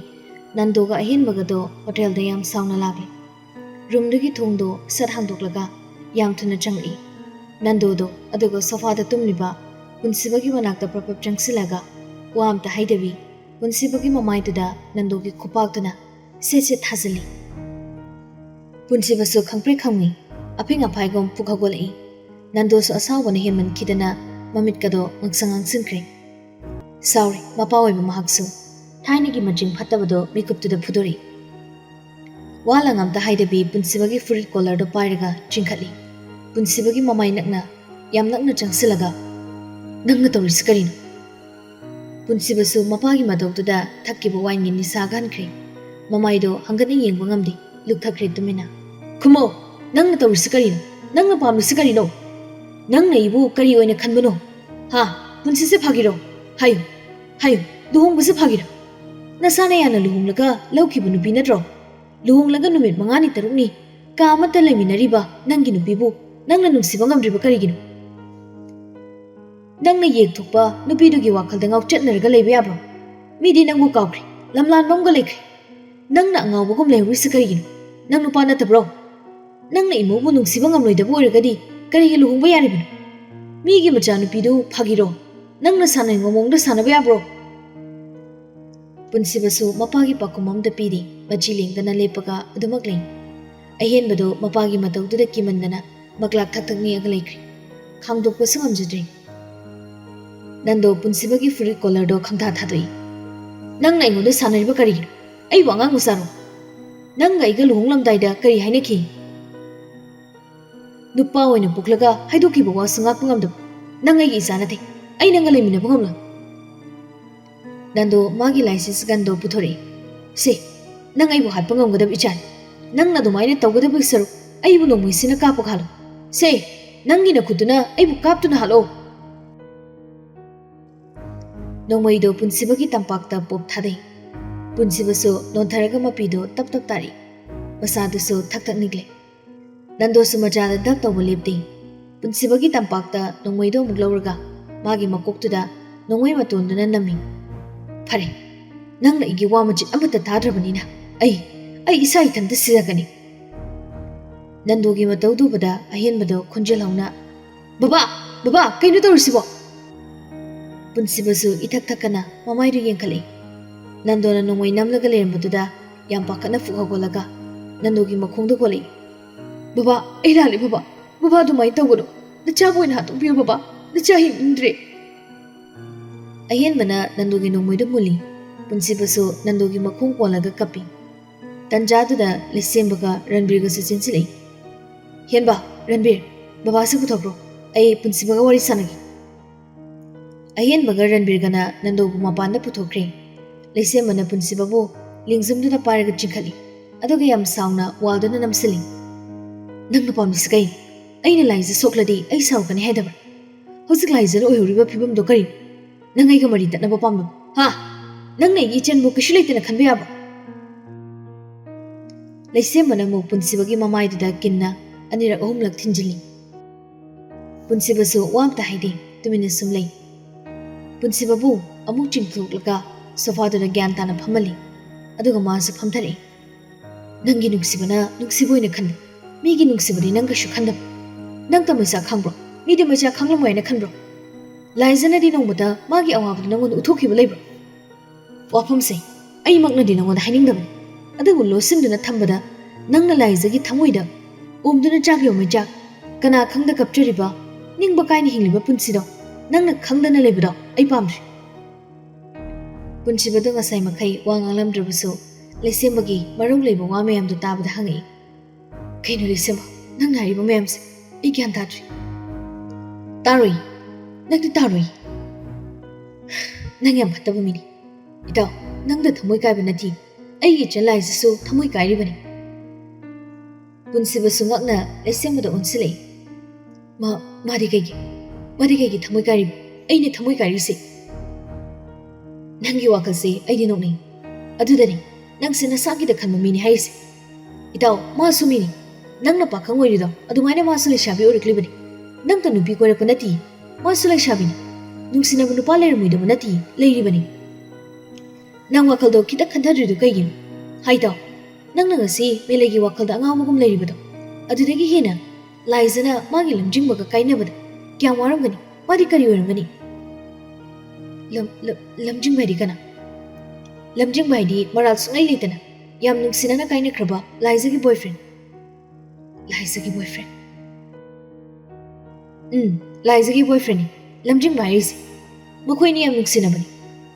ꯅꯟꯗꯣꯒ ꯑꯍꯦꯟꯕꯒꯗꯣ ꯍꯣꯇꯦꯜꯗ ꯌꯥꯝ ꯁꯥꯎꯅ ꯂꯥꯛꯂꯦ꯫ ꯔꯨꯝꯗꯨꯒꯤ ꯊꯣꯡꯗꯣ ꯁꯠ ꯍꯥꯡꯗꯣꯛꯂꯒ ꯌꯥꯝ ꯊꯨꯅ ꯆꯪꯂꯛꯏ꯫ ꯅꯟꯗꯣꯗꯣ ꯑꯗꯨꯒ ꯁꯣꯐꯥꯗ ꯇꯨꯝꯂꯤꯕ ꯄꯨꯟꯁꯤꯕꯒꯤ ꯃꯅꯥꯛꯇ ꯄ꯭ꯔꯞ ꯄ꯭ꯔꯞ ꯆꯪꯁꯤꯜꯂꯒ ꯋꯥ ꯑꯝꯇ ꯍꯥꯏꯗꯕꯤ ꯄꯨꯟꯁꯤꯕꯒꯤ ꯃꯃꯥꯏꯗꯨꯗ ꯅꯟꯗꯣꯒꯤ ꯈꯨꯄꯥꯛꯇꯨꯅ ꯁꯦꯠ ꯁꯦꯠ ꯊꯥꯖꯤꯜꯂꯤ꯫ ꯄꯨꯟꯁꯤꯕꯁꯨ ꯈꯪꯄ꯭ꯔꯦꯛ ꯈꯪꯉꯤ꯫ ꯑꯐꯤꯡ ꯑꯐꯥꯏꯒꯨꯝ ꯄꯨꯛ ꯍꯧꯒꯠꯂꯛꯏ꯫ ꯅꯟꯗꯣꯁꯨ ꯑꯁꯥꯎꯕꯅ ꯍꯦꯟꯃꯟꯈꯤꯗꯅ ꯃꯃꯤꯠꯀꯗꯣ ꯉꯥꯡꯁꯪ ꯉꯥꯡꯁꯤꯟꯈ꯭ꯔꯦ꯫ ꯁꯥꯎꯔꯤ ꯃꯄꯥ ꯑꯣꯏꯕ ꯃꯍꯥꯛꯁꯨ ꯊꯥꯏꯅꯒꯤ ꯃꯆꯤꯡ ꯐꯠꯇꯕꯗꯣ ꯃꯤꯀꯨꯞꯇꯨꯗ ꯐꯨꯗꯣꯔꯛꯏ꯫ ꯋꯥ ꯂꯥꯡ ꯑꯝꯇ ꯍꯥꯏꯗꯕꯤ ꯄꯨꯟꯁꯤꯕꯒꯤ ꯐꯨꯔꯤꯠ ꯀꯣꯂꯔꯗꯣ ꯄꯥꯏꯔꯒ ꯆꯤꯡꯈꯠꯂꯤ꯫ ꯄꯨꯟꯁꯤꯕꯒꯤ ꯃꯃꯥꯏ ꯅꯛꯅ, ꯌꯥꯝ ꯅꯛꯅ ꯆꯪꯁꯤꯜꯂꯒ, "ꯅꯪꯅ ꯇꯧꯔꯤꯁꯤ ꯀꯔꯤꯅꯣ?" ꯄꯨꯟꯁꯤꯕꯁꯨ ꯃꯄꯥꯒꯤ ꯃꯇꯧꯗꯨꯗ ꯊꯛꯈꯤꯕ ꯋꯥꯏꯟꯒꯤ ꯅꯤꯁꯥ ꯒꯟꯈ꯭ꯔꯦ꯫ ꯃꯃꯥꯏꯗꯣ ꯍꯪꯒꯠꯅ ꯌꯦꯡꯕ ꯉꯝꯗꯦ, ꯂꯨꯞꯊꯈ꯭ꯔꯦ ꯇꯨꯃꯤꯟꯅ꯫ "ꯈꯨꯝꯃꯣ, ꯅꯪꯅ ꯇꯧꯔꯤꯁꯤ ꯀꯔꯤꯅꯣ? ꯅꯪꯅ ꯄꯥꯝꯂꯤꯁꯤ ꯀꯔꯤꯅꯣ? ꯅꯪꯅ ꯑꯩꯕꯨ ꯀꯔꯤ ꯑꯣꯏꯅ ꯈꯟꯕꯅꯣ? ꯍꯥ? ꯄꯨꯟꯁꯤꯁꯦ ꯐꯥꯒꯤꯔꯣ? ꯍꯥꯏꯌꯨ, ꯍꯥꯏꯌꯨ, ꯂꯨꯍꯣꯡꯕꯁꯦ ꯐꯥꯒꯤꯔꯣ? ꯅꯁꯥꯅ ꯌꯥꯅ ꯂꯨꯍꯣꯡꯂꯒ ꯂꯧꯈꯤꯕ ꯅꯨꯄꯤ ꯅꯠꯇ꯭ꯔꯣ? ꯂꯨꯍꯣꯡꯂꯒ ꯅꯨꯃꯤꯠ ꯃꯉꯥꯅꯤ ꯇꯔꯨꯛꯅꯤ ꯀꯥ ꯑꯃꯠꯇ ꯂꯩꯃꯤꯟꯅꯔꯤꯕ ꯅꯪꯒꯤ ꯅꯨꯄꯤꯕꯨ ꯅꯪꯅ ꯅꯨꯡꯁꯤꯕ ꯉꯝꯗ꯭ꯔꯤꯕ ꯀꯔꯤꯒꯤꯅꯣ? ꯅꯪꯅ ꯌꯦꯛꯊꯣꯛꯄ ꯅꯨꯄꯤꯗꯨꯒꯤ ꯋꯥꯈꯜꯗ ꯉꯥꯎꯆꯠꯅꯔꯒ ꯂꯩꯕ ꯌꯥꯕ꯭ꯔꯣ? ꯃꯤꯗꯤ ꯅꯪꯕꯨ ꯀꯥꯎꯈ꯭ꯔꯦ, ꯂꯝꯂꯥꯟꯕ ꯑꯃꯒ ꯂꯩꯈ꯭ꯔꯦ꯫ ꯅꯪꯅ ꯑꯉꯥꯎꯕꯒꯨꯝ ꯂꯩꯍꯧꯔꯤꯁꯤ ꯀꯔꯤꯒꯤꯅꯣ? ꯅꯪ ꯅꯨꯄꯥ ꯅꯠꯇꯕ꯭ꯔꯣ? ꯅꯪꯅ ꯏꯃꯧꯕꯨ ꯅꯨꯡꯁꯤꯕ ꯉꯝꯂꯣꯏꯗꯕ ꯑꯣꯏꯔꯒꯗꯤ ꯀꯔꯤꯒꯤ ꯂꯨꯍꯣꯡꯕ ꯌꯥꯔꯤꯕꯅꯣ? ꯃꯤꯒꯤ ꯃꯆꯥꯅꯨꯄꯤꯗꯨ ꯐꯥꯒꯤꯔꯣ? ꯅꯪꯅ ꯁꯥꯟꯅꯅꯤꯡꯕ ꯃꯑꯣꯡꯗ ꯁꯥꯟꯅꯕ ꯌꯥꯕ꯭ꯔꯣ?" ꯄꯨꯟꯁꯤꯕꯁꯨ ꯃꯄꯥꯒꯤ ꯄꯥꯎꯈꯨꯝ ꯑꯃꯇ ꯄꯤꯗꯦ, ꯃꯆꯤ ꯂꯦꯡꯗꯅ ꯂꯦꯞꯄꯒ ꯑꯗꯨꯃꯛ ꯂꯩ꯫ ꯑꯍꯦꯟꯕꯗꯣ ꯃꯄꯥꯒꯤ ꯃꯇꯧꯗꯨꯗ ꯀꯤꯃꯟꯗꯅ ꯃꯀ꯭ꯂꯥꯛ ꯊꯛ ꯊꯛ ꯅꯤꯛꯑꯒ ꯂꯩꯈ꯭ꯔꯦ꯫ ꯈꯥꯡꯗꯣꯛꯄꯁꯨ ꯉꯝꯖꯗ꯭ꯔꯦ꯫ ꯅꯟꯗꯣ ꯄꯨꯟꯁꯤꯕꯒꯤ ꯐꯨꯔꯤꯠ ꯀꯣꯂꯔꯗꯣ ꯈꯪꯊꯥ ꯊꯥꯗꯣꯛꯏ꯫ "ꯅꯪꯅ ꯑꯩꯉꯣꯟꯗ ꯁꯥꯟꯅꯔꯤꯕ ꯀꯔꯤꯒꯤꯅꯣ? ꯑꯩꯕꯨ ꯑꯉꯥꯡ ꯃꯆꯥꯔꯣ? ꯅꯪꯒ ꯑꯩꯒ ꯂꯨꯍꯣꯡꯂꯝꯗꯥꯏꯗ ꯀꯔꯤ ꯍꯥꯏꯅꯈꯤ? ꯅꯨꯄꯥ ꯑꯣꯏꯅ ꯄꯣꯛꯂꯒ ꯍꯥꯏꯗꯣꯛꯈꯤꯕ ꯋꯥꯁꯨ ꯉꯥꯛꯄ ꯉꯝꯗꯕ ꯅꯪ ꯑꯩꯒꯤ ꯏꯆꯥ ꯅꯠꯇꯦ꯫ ꯑꯩ ꯅꯪꯒ ꯂꯩꯃꯤꯟꯅꯕ ꯉꯝꯂꯣꯏ꯫" ꯅꯟꯗꯣ ꯃꯥꯒꯤ ꯂꯥꯏꯁꯦꯟꯁ ꯒꯟꯗꯣ ꯄꯨꯊꯣꯔꯛꯏ꯫ "ꯁꯦ, ꯅꯪ ꯑꯩꯕꯨ ꯍꯥꯠꯄ ꯉꯝꯒꯗꯕ ꯏꯆꯥꯅꯤ꯫ ꯅꯪꯅ ꯑꯗꯨꯃꯥꯏꯅ ꯇꯧꯒꯗꯕꯒꯤ ꯁꯔꯨꯛ ꯑꯩꯕꯨ ꯅꯣꯡꯃꯩꯁꯤꯅ ꯀꯥꯞꯄ ꯈꯥꯜꯂꯣ꯫ ꯁꯦ, ꯅꯪꯒꯤ ꯅꯈꯨꯠꯇꯨꯅ ꯑꯩꯕꯨ ꯀꯥꯞꯇꯨꯅ ꯍꯥꯠꯂꯣ꯫" ꯅꯣꯡꯃꯩꯗꯣ ꯄꯨꯟꯁꯤꯕꯒꯤ ꯇꯝꯄꯥꯛꯇ ꯄꯣꯞ ꯊꯥꯗꯩ꯫ ꯄꯨꯟꯁꯤꯕꯁꯨ ꯅꯣꯟꯊꯔꯒ ꯃꯄꯤꯗꯣ ꯇꯞ ꯇꯞ ꯇꯥꯔꯛꯏ꯫ ꯃꯁꯥꯗꯨꯁꯨ ꯊꯛ ꯊꯛ ꯅꯤꯛꯂꯦ꯫ ꯅꯟꯗꯣꯁꯨ ꯃꯆꯥꯗ ꯙꯞ ꯇꯧꯕ ꯂꯦꯞꯇꯦ꯫ ꯄꯨꯟꯁꯤꯕꯒꯤ ꯇꯝꯄꯥꯛꯇ ꯅꯣꯡꯃꯩꯗꯣ ꯑꯃꯨꯛ ꯂꯧꯔꯒ ꯃꯥꯒꯤ ꯃꯀꯣꯛꯇꯨꯗ ꯅꯣꯡꯃꯩ ꯃꯇꯣꯟꯗꯨꯅ ꯅꯝꯃꯤ꯫ "ꯐꯔꯦ, ꯅꯪꯅ ꯑꯩꯒꯤ ꯋꯥ ꯃꯆꯤꯠ ꯑꯃꯠꯇ ꯇꯥꯗ꯭ꯔꯕꯅꯤꯅ ꯑꯩ, ꯑꯩ ꯏꯁꯥ ꯏꯊꯟꯇ ꯁꯤꯖꯒꯅꯤ꯫" ꯅꯟꯗꯨꯒꯤ ꯃꯇꯧꯗꯨ ꯎꯕꯗ ꯑꯍꯦꯟꯕꯗꯣ ꯈꯣꯟꯖꯦꯜ ꯍꯧꯅ, "ꯕꯕꯥ! ꯕꯕꯥ! ꯀꯩꯅꯣ ꯇꯧꯔꯤꯁꯤꯕꯣ?" ꯄꯨꯟꯁꯤꯕꯁꯨ ꯏꯊꯛ ꯊꯛꯀꯅ ꯃꯃꯥꯏꯗꯨ ꯌꯦꯡꯈꯠꯂꯛꯏ꯫ ꯅꯟꯗꯨꯅ ꯅꯣꯡꯃꯩ ꯅꯝꯂꯒ ꯂꯩꯔꯝꯕꯗꯨꯗ ꯌꯥꯝ ꯄꯥꯈꯠꯅ ꯐꯨꯛ ꯍꯧꯒꯠꯂꯒ ꯅꯟꯗꯨꯒꯤ ꯃꯈꯣꯡꯗ ꯀꯣꯜꯂꯛꯏ꯫ "ꯕꯕꯥ, ꯑꯩ ꯂꯥꯜꯂꯦ ꯕꯕꯥ꯫ ꯕꯕꯥ ꯑꯗꯨꯃꯥꯏꯅ ꯇꯧꯒꯅꯨ꯫ ꯅꯆꯥꯕꯨ ꯑꯣꯏꯅ ꯍꯥꯠꯇꯣꯛꯄꯤꯌꯨ ꯕꯕꯥ꯫ ꯅꯆꯥ ꯍꯤꯡꯅꯤꯡꯗ꯭ꯔꯦ꯫" ꯑꯍꯦꯟꯕꯅ ꯅꯟꯗꯨꯒꯤ ꯅꯣꯡꯃꯩꯗꯨ ꯃꯨꯜꯂꯤ꯫ ꯄꯨꯟꯁꯤꯕꯁꯨ ꯅꯟꯗꯨꯒꯤ ꯃꯈꯣꯡ ꯀꯣꯜꯂꯒ ꯀꯞꯄꯤ꯫ ꯇꯟꯖꯥꯗꯨꯗ ꯂꯩꯁꯦꯝꯕꯒ ꯔꯟꯕꯤꯔꯒꯁꯨ ꯆꯦꯟꯁꯤꯜꯂꯛꯏ꯫ "ꯍꯦꯟꯕ, ꯔꯟꯕꯤꯔ, ꯕꯕꯥꯁꯦ ꯄꯨꯊꯣꯛꯈ꯭ꯔꯣ꯫ ꯑꯩ ꯄꯨꯟꯁꯤꯕꯒ ꯋꯥꯔꯤ ꯁꯥꯟꯅꯒꯦ꯫" ꯑꯍꯦꯟꯕꯒ ꯔꯟꯕꯤꯔꯒꯅ ꯅꯟꯗꯨꯕꯨ ꯃꯄꯥꯟꯗ ꯄꯨꯊꯣꯛꯈ꯭ꯔꯦ꯫ ꯂꯩꯁꯦꯝꯕꯅ ꯄꯨꯟꯁꯤꯕꯕꯨ ꯂꯦꯡꯖꯨꯝꯗꯨꯗ ꯄꯥꯏꯔꯒ ꯆꯤꯡꯈꯠꯂꯤ꯫ ꯑꯗꯨꯒ ꯌꯥꯝ ꯁꯥꯎꯅ ꯋꯥꯜꯗꯨꯅ ꯅꯝꯁꯤꯜꯂꯤ꯫ "ꯅꯪꯅ ꯄꯥꯝꯃꯤꯁꯤ ꯀꯩ? ꯑꯩꯅ ꯂꯥꯏꯖ ꯁꯣꯛꯂꯗꯤ ꯑꯩ ꯁꯥꯎꯔꯛꯀꯅꯤ ꯍꯥꯏꯗꯕ꯭ꯔꯥ? ꯍꯧꯖꯤꯛ ꯂꯥꯏꯖꯅ ꯑꯣꯏꯍꯧꯔꯤꯕ ꯐꯤꯕꯝꯗꯣ ꯀꯔꯤꯅꯣ? ꯅꯪ ꯑꯩꯒ ꯃꯔꯤ ꯇꯠꯅꯕ ꯄꯥꯝꯕ, ꯍꯥ? ꯅꯪꯅ ꯑꯩꯒꯤ ꯏꯆꯟꯕꯨ ꯀꯩꯁꯨ ꯂꯩꯇꯅ ꯈꯟꯕ ꯌꯥꯕ꯭ꯔꯥ?" ꯂꯩꯁꯦꯝꯕꯅ ꯑꯃꯨꯛ ꯄꯨꯟꯁꯤꯕꯒꯤ ꯃꯃꯥꯏꯗꯨꯗ ꯀꯤꯟꯅ ꯑꯅꯤꯔꯛ ꯑꯍꯨꯝꯂꯛ ꯊꯤꯟꯖꯤꯜꯂꯤ꯫ ꯄꯨꯟꯁꯤꯕꯁꯨ ꯋꯥ ꯑꯝꯇ ꯍꯥꯏꯗꯦ, ꯇꯨꯃꯤꯟꯅ ꯁꯨꯝ ꯂꯩ꯫ ꯄꯨꯟꯁꯤꯕꯕꯨ ꯑꯃꯨꯛ ꯆꯤꯡꯊꯣꯛꯂꯒ ꯁꯣꯐꯥꯗꯨꯗ ꯒ꯭ꯌꯥꯟ ꯇꯥꯅ ꯐꯝꯍꯜꯂꯤ꯫ ꯑꯗꯨꯒ ꯃꯥꯁꯨ ꯐꯝꯊꯔꯛꯏ꯫ "ꯅꯪꯒꯤ ꯅꯨꯡꯁꯤꯕꯅ ꯅꯨꯡꯁꯤꯕ ꯑꯣꯏꯅ ꯈꯟꯕ, ꯃꯤꯒꯤ ꯅꯨꯡꯁꯤꯕꯗꯤ ꯅꯪ ꯀꯩꯁꯨ ꯈꯟꯗꯕ꯫ ꯅꯪ ꯇꯃꯩꯆꯥ ꯈꯪꯕ꯭ꯔꯣ? ꯃꯤꯗꯤ ꯃꯩꯆꯥ ꯈꯪꯂꯝꯃꯣꯏ ꯍꯥꯏꯅ ꯈꯟꯕ꯭ꯔꯣ? ꯂꯥꯏꯖꯅꯗꯤ ꯅꯣꯡꯃꯇ ꯃꯥꯒꯤ ꯑꯋꯥꯕꯗꯨ ꯅꯪꯉꯣꯟꯗ ꯎꯠꯊꯣꯛꯈꯤꯕ ꯂꯩꯕ꯭ꯔꯣ? ꯋꯥꯐꯝꯁꯦ ꯑꯩꯃꯛꯅꯗꯤ ꯅꯪꯉꯣꯟꯗ ꯍꯥꯏꯅꯤꯡꯗꯕꯅꯤ, ꯑꯗꯨꯕꯨ ꯂꯣꯠꯁꯤꯟꯗꯨꯅ ꯊꯝꯕꯗ ꯅꯪꯅ ꯂꯥꯏꯖꯒꯤ ꯊꯃꯣꯏꯗ ꯎꯝꯗꯨꯅ ꯆꯥꯛꯂꯤꯕ ꯃꯩꯆꯥꯛ, ꯀꯅꯥ ꯈꯪꯗ ꯀꯞꯆꯔꯤꯕ, ꯅꯤꯡꯕ ꯀꯥꯏꯅ ꯍꯤꯡꯂꯤꯕ ꯄꯨꯟꯁꯤꯗꯣ ꯅꯪꯅ ꯈꯪꯗꯅ ꯂꯩꯕꯗꯣ ꯑꯩ ꯄꯥꯝꯗ꯭ꯔꯦ꯫" ꯄꯨꯟꯁꯤꯕꯗꯣ ꯉꯁꯥꯏ ꯃꯈꯩ ꯋꯥ ꯉꯥꯡꯂꯝꯗ꯭ꯔꯕꯁꯨ, ꯂꯩꯁꯦꯝꯕꯒꯤ ꯃꯔꯧ ꯂꯩꯕ ꯋꯥ ꯃꯌꯥꯝꯗꯨ ꯇꯥꯕꯗ ꯍꯪꯉꯛꯏ꯫ "ꯀꯩꯅꯣ ꯂꯩꯁꯦꯝꯕ, ꯅꯪꯅ ꯍꯥꯏꯔꯤꯕ ꯃꯌꯥꯝꯁꯦ ꯑꯩ ꯒ꯭ꯌꯥꯟ ꯇꯥꯗ꯭ꯔꯦ꯫" "ꯇꯥꯔꯣꯏ, ꯅꯪꯗꯤ ꯇꯥꯔꯣꯏ꯫ ꯅꯪ ꯌꯥꯝ ꯐꯠꯇꯕ ꯃꯤꯅꯤ꯫ ꯏꯇꯥꯎ, ꯅꯪꯗ ꯊꯃꯣꯏ ꯀꯥꯏꯕ ꯅꯠꯇꯦ, ꯑꯩꯒꯤ ꯏꯆꯟ ꯂꯥꯏꯖꯁꯨ ꯊꯃꯣꯏ ꯀꯥꯏꯔꯤꯕꯅꯤ꯫" ꯄꯨꯟꯁꯤꯕꯁꯨ ꯉꯛꯅ ꯂꯩꯁꯦꯝꯕꯗ ꯑꯣꯟꯁꯤꯜꯂꯛꯏ꯫ "ꯃꯥ, ꯃꯥꯗꯤ ꯀꯩꯒꯤ, ꯃꯥꯗꯤ ꯀꯩꯒꯤ ꯊꯃꯣꯏ ꯀꯥꯏꯔꯤꯕ? ꯑꯩꯅ ꯊꯃꯣꯏ ꯀꯥꯏꯔꯤꯁꯦ?" "ꯅꯪꯒꯤ ꯋꯥꯈꯜꯁꯦ ꯑꯩꯗꯤ ꯅꯣꯛꯅꯤꯡ꯫ ꯑꯗꯨꯗꯅꯤ ꯅꯪꯁꯦ ꯅꯁꯥꯒꯤꯗ ꯈꯟꯕ ꯃꯤꯅꯤ ꯍꯥꯏꯔꯤꯁꯦ꯫ ꯏꯇꯥꯎ, ꯃꯥꯁꯨ ꯃꯤꯅꯤ꯫ ꯅꯪꯅ ꯄꯥꯈꯪ ꯑꯣꯏꯔꯤꯗꯣ ꯑꯗꯨꯃꯥꯏꯅ ꯃꯥꯁꯨ ꯂꯩꯁꯥꯕꯤ ꯑꯣꯏꯔꯛꯂꯤꯕꯅꯤ꯫ ꯅꯪꯇ ꯅꯨꯄꯤ ꯀꯣꯏꯔꯛꯄ ꯅꯠꯇꯦ, ꯃꯥꯁꯨ ꯂꯩꯁꯥꯕꯤꯅꯤ꯫ ꯅꯨꯡꯁꯤꯅꯕ ꯅꯨꯄꯥ ꯂꯩꯔꯝꯃꯣꯏꯗꯕ ꯅꯠꯇꯦ, ꯂꯩꯔꯤꯕꯅꯤ꯫ ꯅꯪ ꯋꯥꯈꯜꯗꯣ ꯈꯤꯇ ꯈꯟꯊꯗ꯭ꯔꯤꯗꯨ ꯀꯩꯒꯤꯅꯣ? ꯍꯥꯏ ꯇꯥꯎ, ꯅꯪꯅ ꯉꯁꯤ ꯃꯦꯂꯩꯒꯤ ꯋꯥꯈꯜꯗ ꯑꯉꯥꯎꯕꯒꯨꯝ ꯂꯩꯔꯤꯕꯗꯣ?" ꯑꯗꯨꯗꯒꯤ ꯍꯦꯟꯅ ꯂꯥꯏꯖꯅ ꯃꯥꯒꯤ ꯂꯝꯖꯤꯡꯕꯒ ꯀꯥꯏꯅꯕꯗ ꯀꯌꯥꯝ ꯋꯥꯔꯝꯒꯅꯤ? ꯃꯥꯗꯤ ꯀꯔꯤ ꯑꯣꯏꯔꯝꯒꯅꯤ? ꯂꯝ- ꯂꯝ- ꯂꯝꯖꯤꯡꯕ ꯍꯥꯏꯗꯤ ꯀꯅꯥ? ꯂꯝꯖꯤꯡꯕ ꯍꯥꯏꯗꯤ ꯃꯔꯥꯜ ꯁꯨꯡꯂꯩ ꯂꯩꯇꯅ ꯌꯥꯝ ꯅꯨꯡꯁꯤꯅꯅ ꯀꯥꯏꯅꯈ꯭ꯔꯕ ꯂꯥꯏꯖꯒꯤ boyfriend꯫ ꯂꯥꯏꯖꯒꯤ boyfriend꯫ ꯎꯝ, ꯂꯥꯏꯖꯒꯤ boyfriendꯅꯤ ꯂꯝꯖꯤꯡꯕ ꯍꯥꯏꯔꯤꯁꯦ꯫ ꯃꯈꯣꯏꯅꯤ ꯌꯥꯝ ꯅꯨꯡꯁꯤꯅꯕꯅꯤ꯫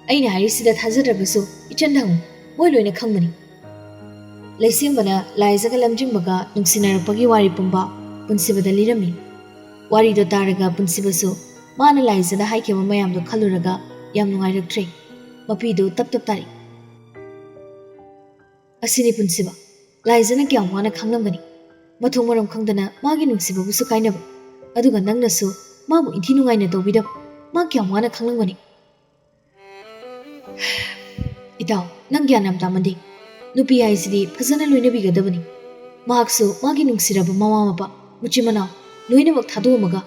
ꯑꯩꯅ ꯍꯥꯏꯔꯤꯁꯤꯗ ꯊꯥꯖꯗ꯭ꯔꯕꯁꯨ ꯏꯆꯟꯗ ꯍꯪꯉꯨ, ꯃꯣꯏ ꯂꯣꯏꯅ ꯈꯪꯕꯅꯤ꯫ ꯂꯩꯁꯦꯝꯕꯅ ꯂꯥꯏꯖꯒ ꯂꯝꯖꯤꯡꯕꯒ ꯅꯨꯡꯁꯤꯅꯔꯛꯄꯒꯤ ꯋꯥꯔꯤ ꯄꯨꯝꯕ ꯄꯨꯟꯁꯤꯕꯗ ꯂꯤꯔꯝꯃꯤ꯫ ꯋꯥꯔꯤꯗꯣ ꯇꯥꯔꯒ ꯄꯨꯟꯁꯤꯕꯁꯨ ꯃꯥꯅ ꯂꯥꯏꯖꯗ ꯍꯥꯏꯈꯤꯕ ꯃꯌꯥꯝꯗꯣ ꯈꯜꯂꯨꯔꯒ ꯌꯥꯝ ꯅꯨꯡꯉꯥꯏꯔꯛꯇ꯭ꯔꯦ꯫ ꯃꯄꯤꯗꯨ ꯇꯞ ꯇꯞ ꯇꯥꯔꯛꯏ꯫ ꯑꯁꯤꯅꯤ ꯄꯨꯟꯁꯤꯕ, ꯂꯥꯏꯖꯅ ꯀꯌꯥꯝ ꯋꯥꯅ ꯈꯥꯡꯂꯝꯒꯅꯤ꯫ ꯃꯊꯣꯡ ꯃꯔꯝ ꯈꯪꯗꯅ ꯃꯥꯒꯤ ꯅꯨꯡꯁꯤꯕꯕꯨꯁꯨ ꯀꯥꯏꯅꯕ, ꯑꯗꯨꯒ ꯅꯪꯅꯁꯨ ꯃꯥꯕꯨ ꯏꯟꯊꯤ ꯅꯨꯡꯉꯥꯏꯅ ꯇꯧꯕꯤꯗꯕ, ꯃꯥ ꯀꯌꯥꯝ ꯋꯥꯅ ꯈꯥꯡꯂꯝꯒꯅꯤ꯫ ꯏꯇꯥꯎ, ꯅꯪ ꯒ꯭ꯌꯥꯟ ꯌꯥꯝ ꯇꯥꯃꯟꯗꯦ꯫ ꯅꯨꯄꯤ ꯍꯥꯏꯁꯤꯗꯤ ꯐꯖꯅ ꯂꯣꯏꯅꯕꯤꯒꯗꯕꯅꯤ꯫ ꯃꯍꯥꯛꯁꯨ ꯃꯥꯒꯤ ꯅꯨꯡꯁꯤꯔꯕ ꯃꯃꯥ ꯃꯄꯥ, ꯃꯆꯤꯟ ꯃꯅꯥꯎ ꯂꯣꯏꯅꯃꯛ ꯊꯥꯗꯣꯛꯑꯝꯃꯒ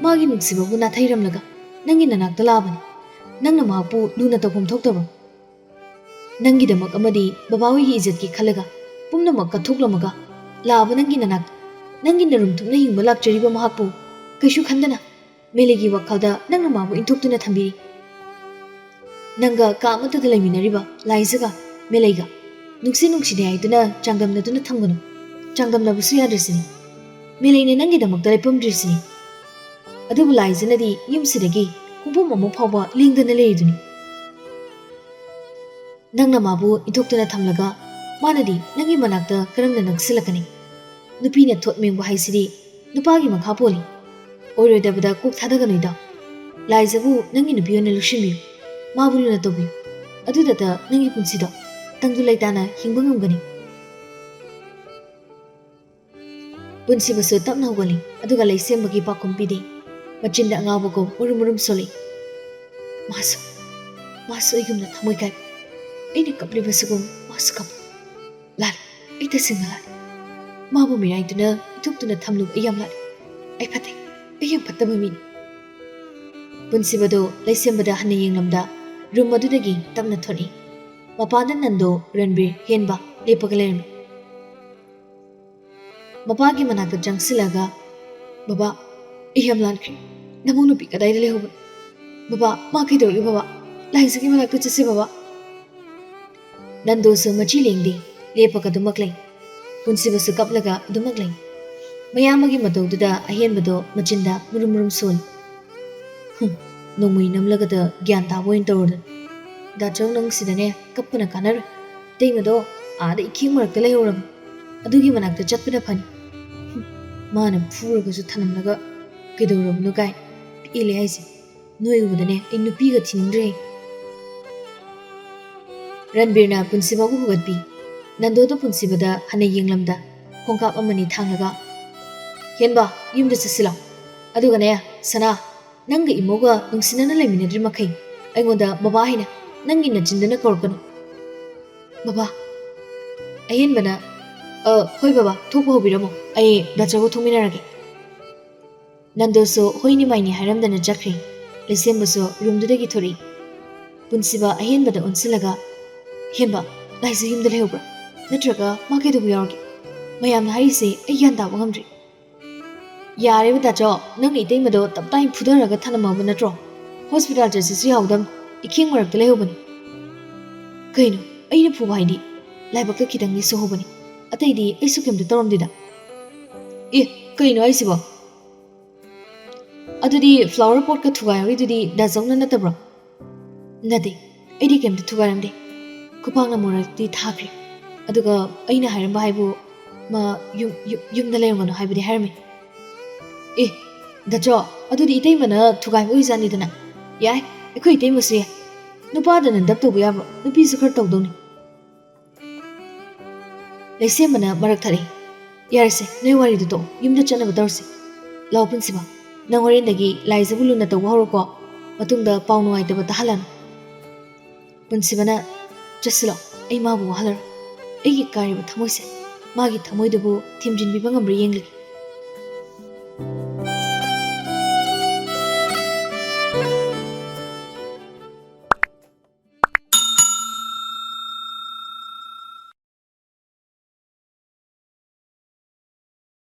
ꯃꯥꯒꯤ ꯅꯨꯡꯁꯤꯕꯕꯨ ꯅꯥꯊꯩꯔꯝꯂꯒ ꯅꯪꯒꯤ ꯅꯅꯥꯛꯇ ꯂꯥꯛꯑꯕꯅꯤ꯫ ꯅꯪꯅ ꯃꯍꯥꯛꯄꯨ ꯂꯨꯅ ꯇꯧꯐꯝ ꯊꯣꯛꯇꯕ꯭ꯔꯣ? ꯅꯪꯒꯤꯗꯃꯛ ꯑꯃꯗꯤ ꯕꯕꯥꯍꯣꯏꯒꯤ ꯏꯖꯠꯀꯤ ꯈꯜꯂꯒ ꯄꯨꯝꯅꯃꯛ ꯀꯠꯊꯣꯛꯂꯝꯃꯒ ꯂꯥꯛꯑꯕ ꯅꯪꯒꯤ ꯅꯅꯥꯛꯇ ꯅꯪꯒꯤ ꯅꯔꯨꯝ ꯊꯨꯞꯅ ꯍꯤꯡꯕ ꯂꯥꯛꯆꯔꯤꯕ ꯃꯍꯥꯛꯄꯨ ꯀꯩꯁꯨ ꯈꯟꯗꯅ ꯃꯦꯂꯩꯒꯤ ꯋꯥꯈꯜꯗ ꯅꯪꯅ ꯃꯥꯕꯨ ꯏꯟꯊꯣꯛꯇꯨꯅ ꯊꯝꯕꯤꯔꯤ꯫ ꯅꯪꯒ ꯀꯥ ꯑꯃꯠꯇꯗ ꯂꯩꯃꯤꯟꯅꯔꯤꯕ ꯂꯥꯏꯖꯒ ꯃꯦꯂꯩꯒ ꯅꯨꯡꯁꯤ ꯅꯨꯡꯁꯤꯅꯩ ꯍꯥꯏꯗꯨꯅ ꯆꯥꯡꯗꯝꯅꯗꯨꯅ ꯊꯝꯒꯅꯨ꯫ ꯆꯥꯡꯗꯝꯅꯕꯁꯨ ꯌꯥꯗ꯭ꯔꯤꯁꯤꯅꯤ꯫ ꯃꯦꯂꯩꯅ ꯅꯪꯒꯤꯗꯃꯛꯇ ꯂꯦꯞꯄꯝꯗ꯭ꯔꯤꯁꯤꯅꯤ꯫ ꯑꯗꯨꯕꯨ ꯂꯥꯏꯖꯅꯗꯤ ꯌꯨꯝꯁꯤꯗꯒꯤ ꯈꯣꯡꯐꯝ ꯑꯃ ꯐꯥꯎꯕ ꯂꯦꯡꯗꯅ ꯂꯩꯔꯤꯗꯨꯅꯤ꯫ ꯅꯪꯅ ꯃꯥꯕꯨ ꯏꯟꯊꯣꯛꯇꯨꯅ ꯊꯝꯂꯒ ꯃꯥꯅꯗꯤ ꯅꯪꯒꯤ ꯃꯅꯥꯛꯇ ꯀꯔꯝꯅ ꯅꯛꯁꯤꯜꯂꯛꯀꯅꯤ? ꯅꯨꯄꯤꯅ ꯊꯣꯠ ꯃꯦꯡꯕ ꯍꯥꯏꯁꯤꯗꯤ ꯅꯨꯄꯥꯒꯤ ꯃꯈꯥ ꯄꯣꯜꯂꯤ꯫ ꯑꯣꯏꯔꯣꯏꯗꯕꯗ ꯀꯣꯛ ꯊꯥꯗꯒꯅꯨ ꯏꯇꯥꯎ꯫ ꯂꯥꯏꯖꯕꯨ ꯅꯪꯒꯤ ꯅꯨꯄꯤ ꯑꯣꯏꯅ ꯂꯧꯁꯤꯟꯕꯤꯌꯨ꯫ ꯃꯥꯕꯨ ꯂꯨꯅ ꯇꯧꯕꯤꯌꯨ꯫ ꯑꯗꯨꯗꯇ ꯅꯪꯒꯤ ꯄꯨꯟꯁꯤꯗꯣ ꯇꯪꯗꯨ ꯂꯩꯇꯥꯅ ꯍꯤꯡꯕ ꯉꯝꯒꯅꯤ꯫ ꯄꯨꯟꯁꯤꯕꯁꯨ ꯇꯞꯅ ꯍꯧꯒꯠꯂꯤ, ꯑꯗꯨꯒ ꯂꯩꯁꯦꯝꯕꯒꯤ ꯄꯥꯎꯈꯨꯝ ꯄꯤꯗꯦ꯫ ꯃꯆꯤꯟꯗ ꯑꯉꯥꯎꯕꯒꯨꯝ ꯎꯔꯨꯝ ꯎꯔꯨꯝ ꯁꯣꯜꯂꯤ꯫ ꯃꯥꯁꯨ, ꯃꯥꯁꯨ ꯑꯩꯒꯨꯝꯅ ꯊꯃꯣꯏ ꯀꯥꯏꯕ꯫ ꯑꯩꯅ ꯀꯞꯂꯤꯕꯁꯤꯒꯨꯝ ꯃꯥꯁꯨ ꯀꯞꯄꯤ꯫ ꯂꯥꯜꯂꯤ, ꯑꯩ ꯇꯁꯦꯡꯅ ꯂꯥꯜꯂꯤ꯫ ꯃꯥꯕꯨ ꯃꯤꯔꯥꯏꯗꯨꯅ ꯏꯊꯣꯛꯇꯨꯅ ꯊꯝꯂꯨꯕ ꯑꯩ ꯌꯥꯝ ꯂꯥꯜꯂꯤ꯫ ꯑꯩ ꯐꯠꯇꯦ, ꯑꯩ ꯌꯥꯝ ꯐꯠꯇꯕ ꯃꯤꯅꯤ꯫ ꯄꯨꯟꯁꯤꯕꯗꯨ ꯂꯩꯁꯦꯝꯕꯗ ꯍꯟꯅ ꯌꯦꯡꯂꯝꯗ ꯔꯨꯝ ꯑꯗꯨꯗꯒꯤ ꯇꯞꯅ ꯊꯣꯛꯏ꯫ ꯃꯄꯥꯟꯗ ꯅꯟꯗꯣ, ꯔꯟꯕꯤꯔ, ꯍꯦꯟꯕ ꯂꯦꯞꯄꯒ ꯂꯩꯔꯝꯃꯤ꯫ ꯃꯄꯥꯒꯤ ꯃꯅꯥꯛꯇ ꯆꯪꯁꯤꯜꯂꯒ, "ꯕꯕꯥ, ꯑꯩ ꯌꯥꯝ ꯂꯥꯟꯈ꯭ꯔꯦ꯫ ꯅꯃꯧ ꯅꯨꯄꯤ ꯀꯗꯥꯏꯗ ꯂꯩꯍꯧꯕꯅꯣ? ꯕꯕꯥ, ꯃꯥ ꯀꯩꯗꯧꯔꯒꯦ ꯕꯕꯥ? ꯂꯥꯏꯖꯒꯤ ꯃꯅꯥꯛꯇ ꯆꯠꯁꯤ ꯕꯕꯥ꯫" ꯅꯟꯗꯣꯁꯨ ꯃꯆꯤ ꯂꯦꯡꯗꯦ, ꯂꯦꯞꯄꯒ ꯑꯗꯨꯃꯛ ꯂꯩ꯫ ꯄꯨꯟꯁꯤꯕꯁꯨ ꯀꯞꯂꯒ ꯑꯗꯨꯃꯛ ꯂꯩ꯫ ꯃꯌꯥꯝꯕꯒꯤ ꯃꯇꯧꯗꯨꯗ ꯑꯍꯦꯟꯕꯗꯣ ꯃꯆꯤꯟꯗ ꯃꯨꯔꯨꯝ ꯃꯨꯔꯨꯝ ꯁꯣꯜꯂꯤ꯫ "ꯍꯨꯝ, ꯅꯣꯡꯃꯩ ꯅꯝꯂꯒꯗ ꯒ꯭ꯌꯥꯟ ꯇꯥꯕ ꯑꯣꯏꯅ ꯇꯧꯔꯗꯅ꯫ ꯗꯥꯆꯧ, ꯅꯪ ꯁꯤꯗꯅꯦ ꯀꯞꯄꯅ ꯀꯥꯟꯅꯔꯣꯏ꯫ ꯏꯇꯩꯃꯗꯣ ꯑꯥꯗ ꯏꯈꯤꯡ ꯃꯔꯛꯇ ꯂꯩꯍꯧꯔꯝꯅꯤ꯫ ꯑꯗꯨꯒꯤ ꯃꯅꯥꯛꯇ ꯆꯠꯄꯅ ꯐꯅꯤ꯫ ꯍꯨꯝ, ꯃꯥꯅ ꯐꯨꯔꯒꯁꯨ ꯊꯅꯝꯂꯒ ꯀꯩꯗꯧꯔꯕꯅꯣ ꯀꯥꯏꯅ ꯄꯦꯜꯂꯦ ꯍꯥꯏꯁꯦ꯫ ꯅꯣꯏ ꯎꯕꯗꯅꯦ ꯑꯩ ꯅꯨꯄꯤꯒ ꯊꯤꯅꯤꯡꯗ꯭ꯔꯦ꯫" ꯔꯟꯕꯤꯔꯅ ꯄꯨꯟꯁꯤꯕꯕꯨ ꯍꯧꯒꯠꯄꯤ꯫ ꯅꯟꯗꯣꯗ ꯄꯨꯟꯁꯤꯕꯗ ꯍꯟꯅ ꯌꯦꯡꯂꯝꯗ ꯈꯣꯡꯀꯥꯞ ꯑꯃꯅꯤ ꯊꯥꯡꯂꯒ, "ꯍꯦꯟꯕ, ꯌꯨꯝꯗ ꯆꯠꯁꯤꯜꯂꯣ꯫ ꯑꯗꯨꯒꯅꯦ, ꯁꯅꯥ, ꯅꯪꯒ ꯏꯃꯧꯒ ꯅꯨꯡꯁꯤꯅꯅ ꯂꯩꯃꯤꯟꯅꯗ꯭ꯔꯤ ꯃꯈꯩ ꯑꯩꯉꯣꯟꯗ ꯕꯕꯥ ꯍꯥꯏꯅ ꯅꯪꯒꯤ ꯅꯆꯤꯟꯗꯅ ꯀꯧꯔꯛꯀꯅꯨ꯫" "ꯕꯕꯥ꯫" ꯑꯍꯦꯟꯕꯅ, "ꯑ, ꯍꯣꯏ ꯕꯕꯥ, ꯊꯣꯛꯄ ꯍꯧꯕꯤꯔꯝꯃꯣ꯫ ꯑꯩ ꯗꯥꯆꯧꯒ ꯊꯣꯛꯃꯤꯟꯅꯔꯒꯦ꯫" ꯅꯟꯗꯣꯁꯨ ꯍꯣꯏꯅꯤ ꯃꯥꯏꯅꯤ ꯍꯥꯏꯔꯝꯗꯅ ꯆꯠꯈ꯭ꯔꯦ꯫ ꯂꯩꯁꯦꯝꯕꯁꯨ ꯔꯨꯝꯗꯨꯗꯒꯤ ꯊꯣꯔꯛꯏ꯫ ꯄꯨꯟꯁꯤꯕ ꯑꯍꯦꯟꯕꯗ ꯑꯣꯟꯁꯤꯜꯂꯒ, "ꯍꯦꯟꯕ, ꯂꯥꯏꯖ ꯌꯨꯝꯗ ꯂꯩꯍꯧꯕ꯭ꯔꯥ? ꯅꯠꯇ꯭ꯔꯒ ꯃꯥ ꯀꯩꯗꯧꯕ ꯌꯥꯎꯔꯒꯦ? ꯃꯌꯥꯝꯅ ꯍꯥꯏꯔꯤꯁꯦ ꯑꯩ ꯒ꯭ꯌꯥꯟ ꯇꯥꯕ ꯉꯝꯗ꯭ꯔꯦ꯫" "ꯌꯥꯔꯦꯕ ꯗꯥꯆꯧ, ꯅꯪꯅ ꯏꯇꯩꯃꯗꯣ ꯇꯞꯇꯥꯏ ꯐꯨꯊꯔꯒ ꯊꯅꯝꯃꯕ ꯅꯠꯇ꯭ꯔꯣ? ꯍꯣꯁꯄꯤꯇꯥꯜ ꯆꯠꯁꯤꯁꯨ ꯌꯥꯍꯧꯗꯝ, ꯏꯈꯦꯡ ꯃꯔꯛꯇ ꯂꯩꯍꯧꯕꯅꯤ꯫" "ꯀꯩꯅꯣ, ꯑꯩꯅ ꯐꯨꯕ ꯍꯥꯏꯗꯤ ꯂꯥꯏꯕꯛꯇ ꯈꯤꯇꯪꯗꯤ ꯁꯣꯛꯍꯧꯕꯅꯤ, ꯑꯇꯩꯗꯤ ꯑꯩꯁꯨ ꯀꯩꯝꯇ ꯇꯧꯔꯝꯗꯦꯗ꯫" "ꯑꯦ, ꯀꯩꯅꯣ ꯍꯥꯏꯁꯤꯕꯣ? ꯑꯗꯨꯗꯤ ꯐ꯭ꯂꯥꯋꯔ ꯄꯣꯠꯀ ꯊꯨꯒꯥꯏꯍꯧꯔꯤꯗꯨꯗꯤ ꯗꯥꯆꯧꯅ ꯅꯠꯇꯕ꯭ꯔꯣ?" "ꯅꯠꯇꯦ, ꯑꯩꯗꯤ ꯀꯩꯝꯇ ꯊꯨꯒꯥꯏꯔꯝꯗꯦ꯫ ꯈꯨꯄꯥꯛꯅ ꯃꯣꯔꯛꯇꯤ ꯊꯥꯈ꯭ꯔꯦ꯫ ꯑꯗꯨꯒ ꯑꯩꯅ ꯍꯥꯏꯔꯝꯕ ꯍꯥꯏꯕꯨ ꯃꯥ ꯌꯨꯝ, ꯌꯨꯝ, ꯌꯨꯝꯗ ꯂꯩꯔꯝꯒꯅꯨ ꯍꯥꯏꯕꯗꯤ ꯍꯥꯏꯔꯝꯃꯤ꯫" "ꯑꯦ, ꯗꯥꯆꯧ, ꯑꯗꯨꯗꯤ ꯏꯇꯩꯃꯅ ꯊꯨꯒꯥꯏꯕ ꯑꯣꯏꯖꯥꯠꯅꯤꯗꯅ꯫ ꯌꯥꯏ, ꯑꯩꯈꯣꯏ ꯏꯇꯩꯃꯁꯨ ꯌꯥꯏ꯫ ꯅꯨꯄꯥꯗꯅ ꯗꯞ ꯇꯧꯕ ꯌꯥꯕ꯭ꯔꯣ? ꯅꯨꯄꯤꯁꯨ ꯈꯔ ꯇꯧꯗꯧꯅꯤ꯫" ꯂꯩꯁꯦꯝꯕꯅ ꯃꯔꯛ ꯊꯠꯂꯦ꯫ "ꯌꯥꯔꯦꯁꯦ, ꯅꯣꯏ ꯋꯥꯔꯤꯗꯨ ꯇꯣꯛꯑꯣ, ꯌꯨꯝꯗ ꯆꯠꯅꯕ ꯇꯧꯔꯁꯤ꯫ ꯂꯥꯛꯑꯣ ꯄꯨꯟꯁꯤꯕ, ꯅꯪ ꯍꯣꯔꯦꯟꯗꯒꯤ ꯂꯥꯏꯖꯕꯨ ꯂꯨꯅ ꯇꯧꯕ ꯍꯧꯔꯣꯀꯣ꯫ ꯃꯇꯨꯡꯗ ꯄꯥꯎ ꯅꯨꯡꯉꯥꯏꯇꯕ ꯇꯥꯍꯜꯂꯅꯨ꯫" ꯄꯨꯟꯁꯤꯕꯅ, "ꯆꯠꯁꯤꯂꯣ, ꯑꯩ ꯃꯥꯕꯨ ꯋꯥꯍꯜꯂꯔꯣꯏ꯫ ꯑꯩꯒꯤ ꯀꯥꯏꯔꯕ ꯊꯃꯣꯏꯁꯦ ꯃꯥꯒꯤ ꯊꯃꯣꯏꯗꯨꯕꯨ ꯊꯦꯝꯖꯤꯟꯕꯤꯕ ꯉꯝꯕ꯭ꯔꯥ ꯌꯦꯡꯂꯒꯦ꯫"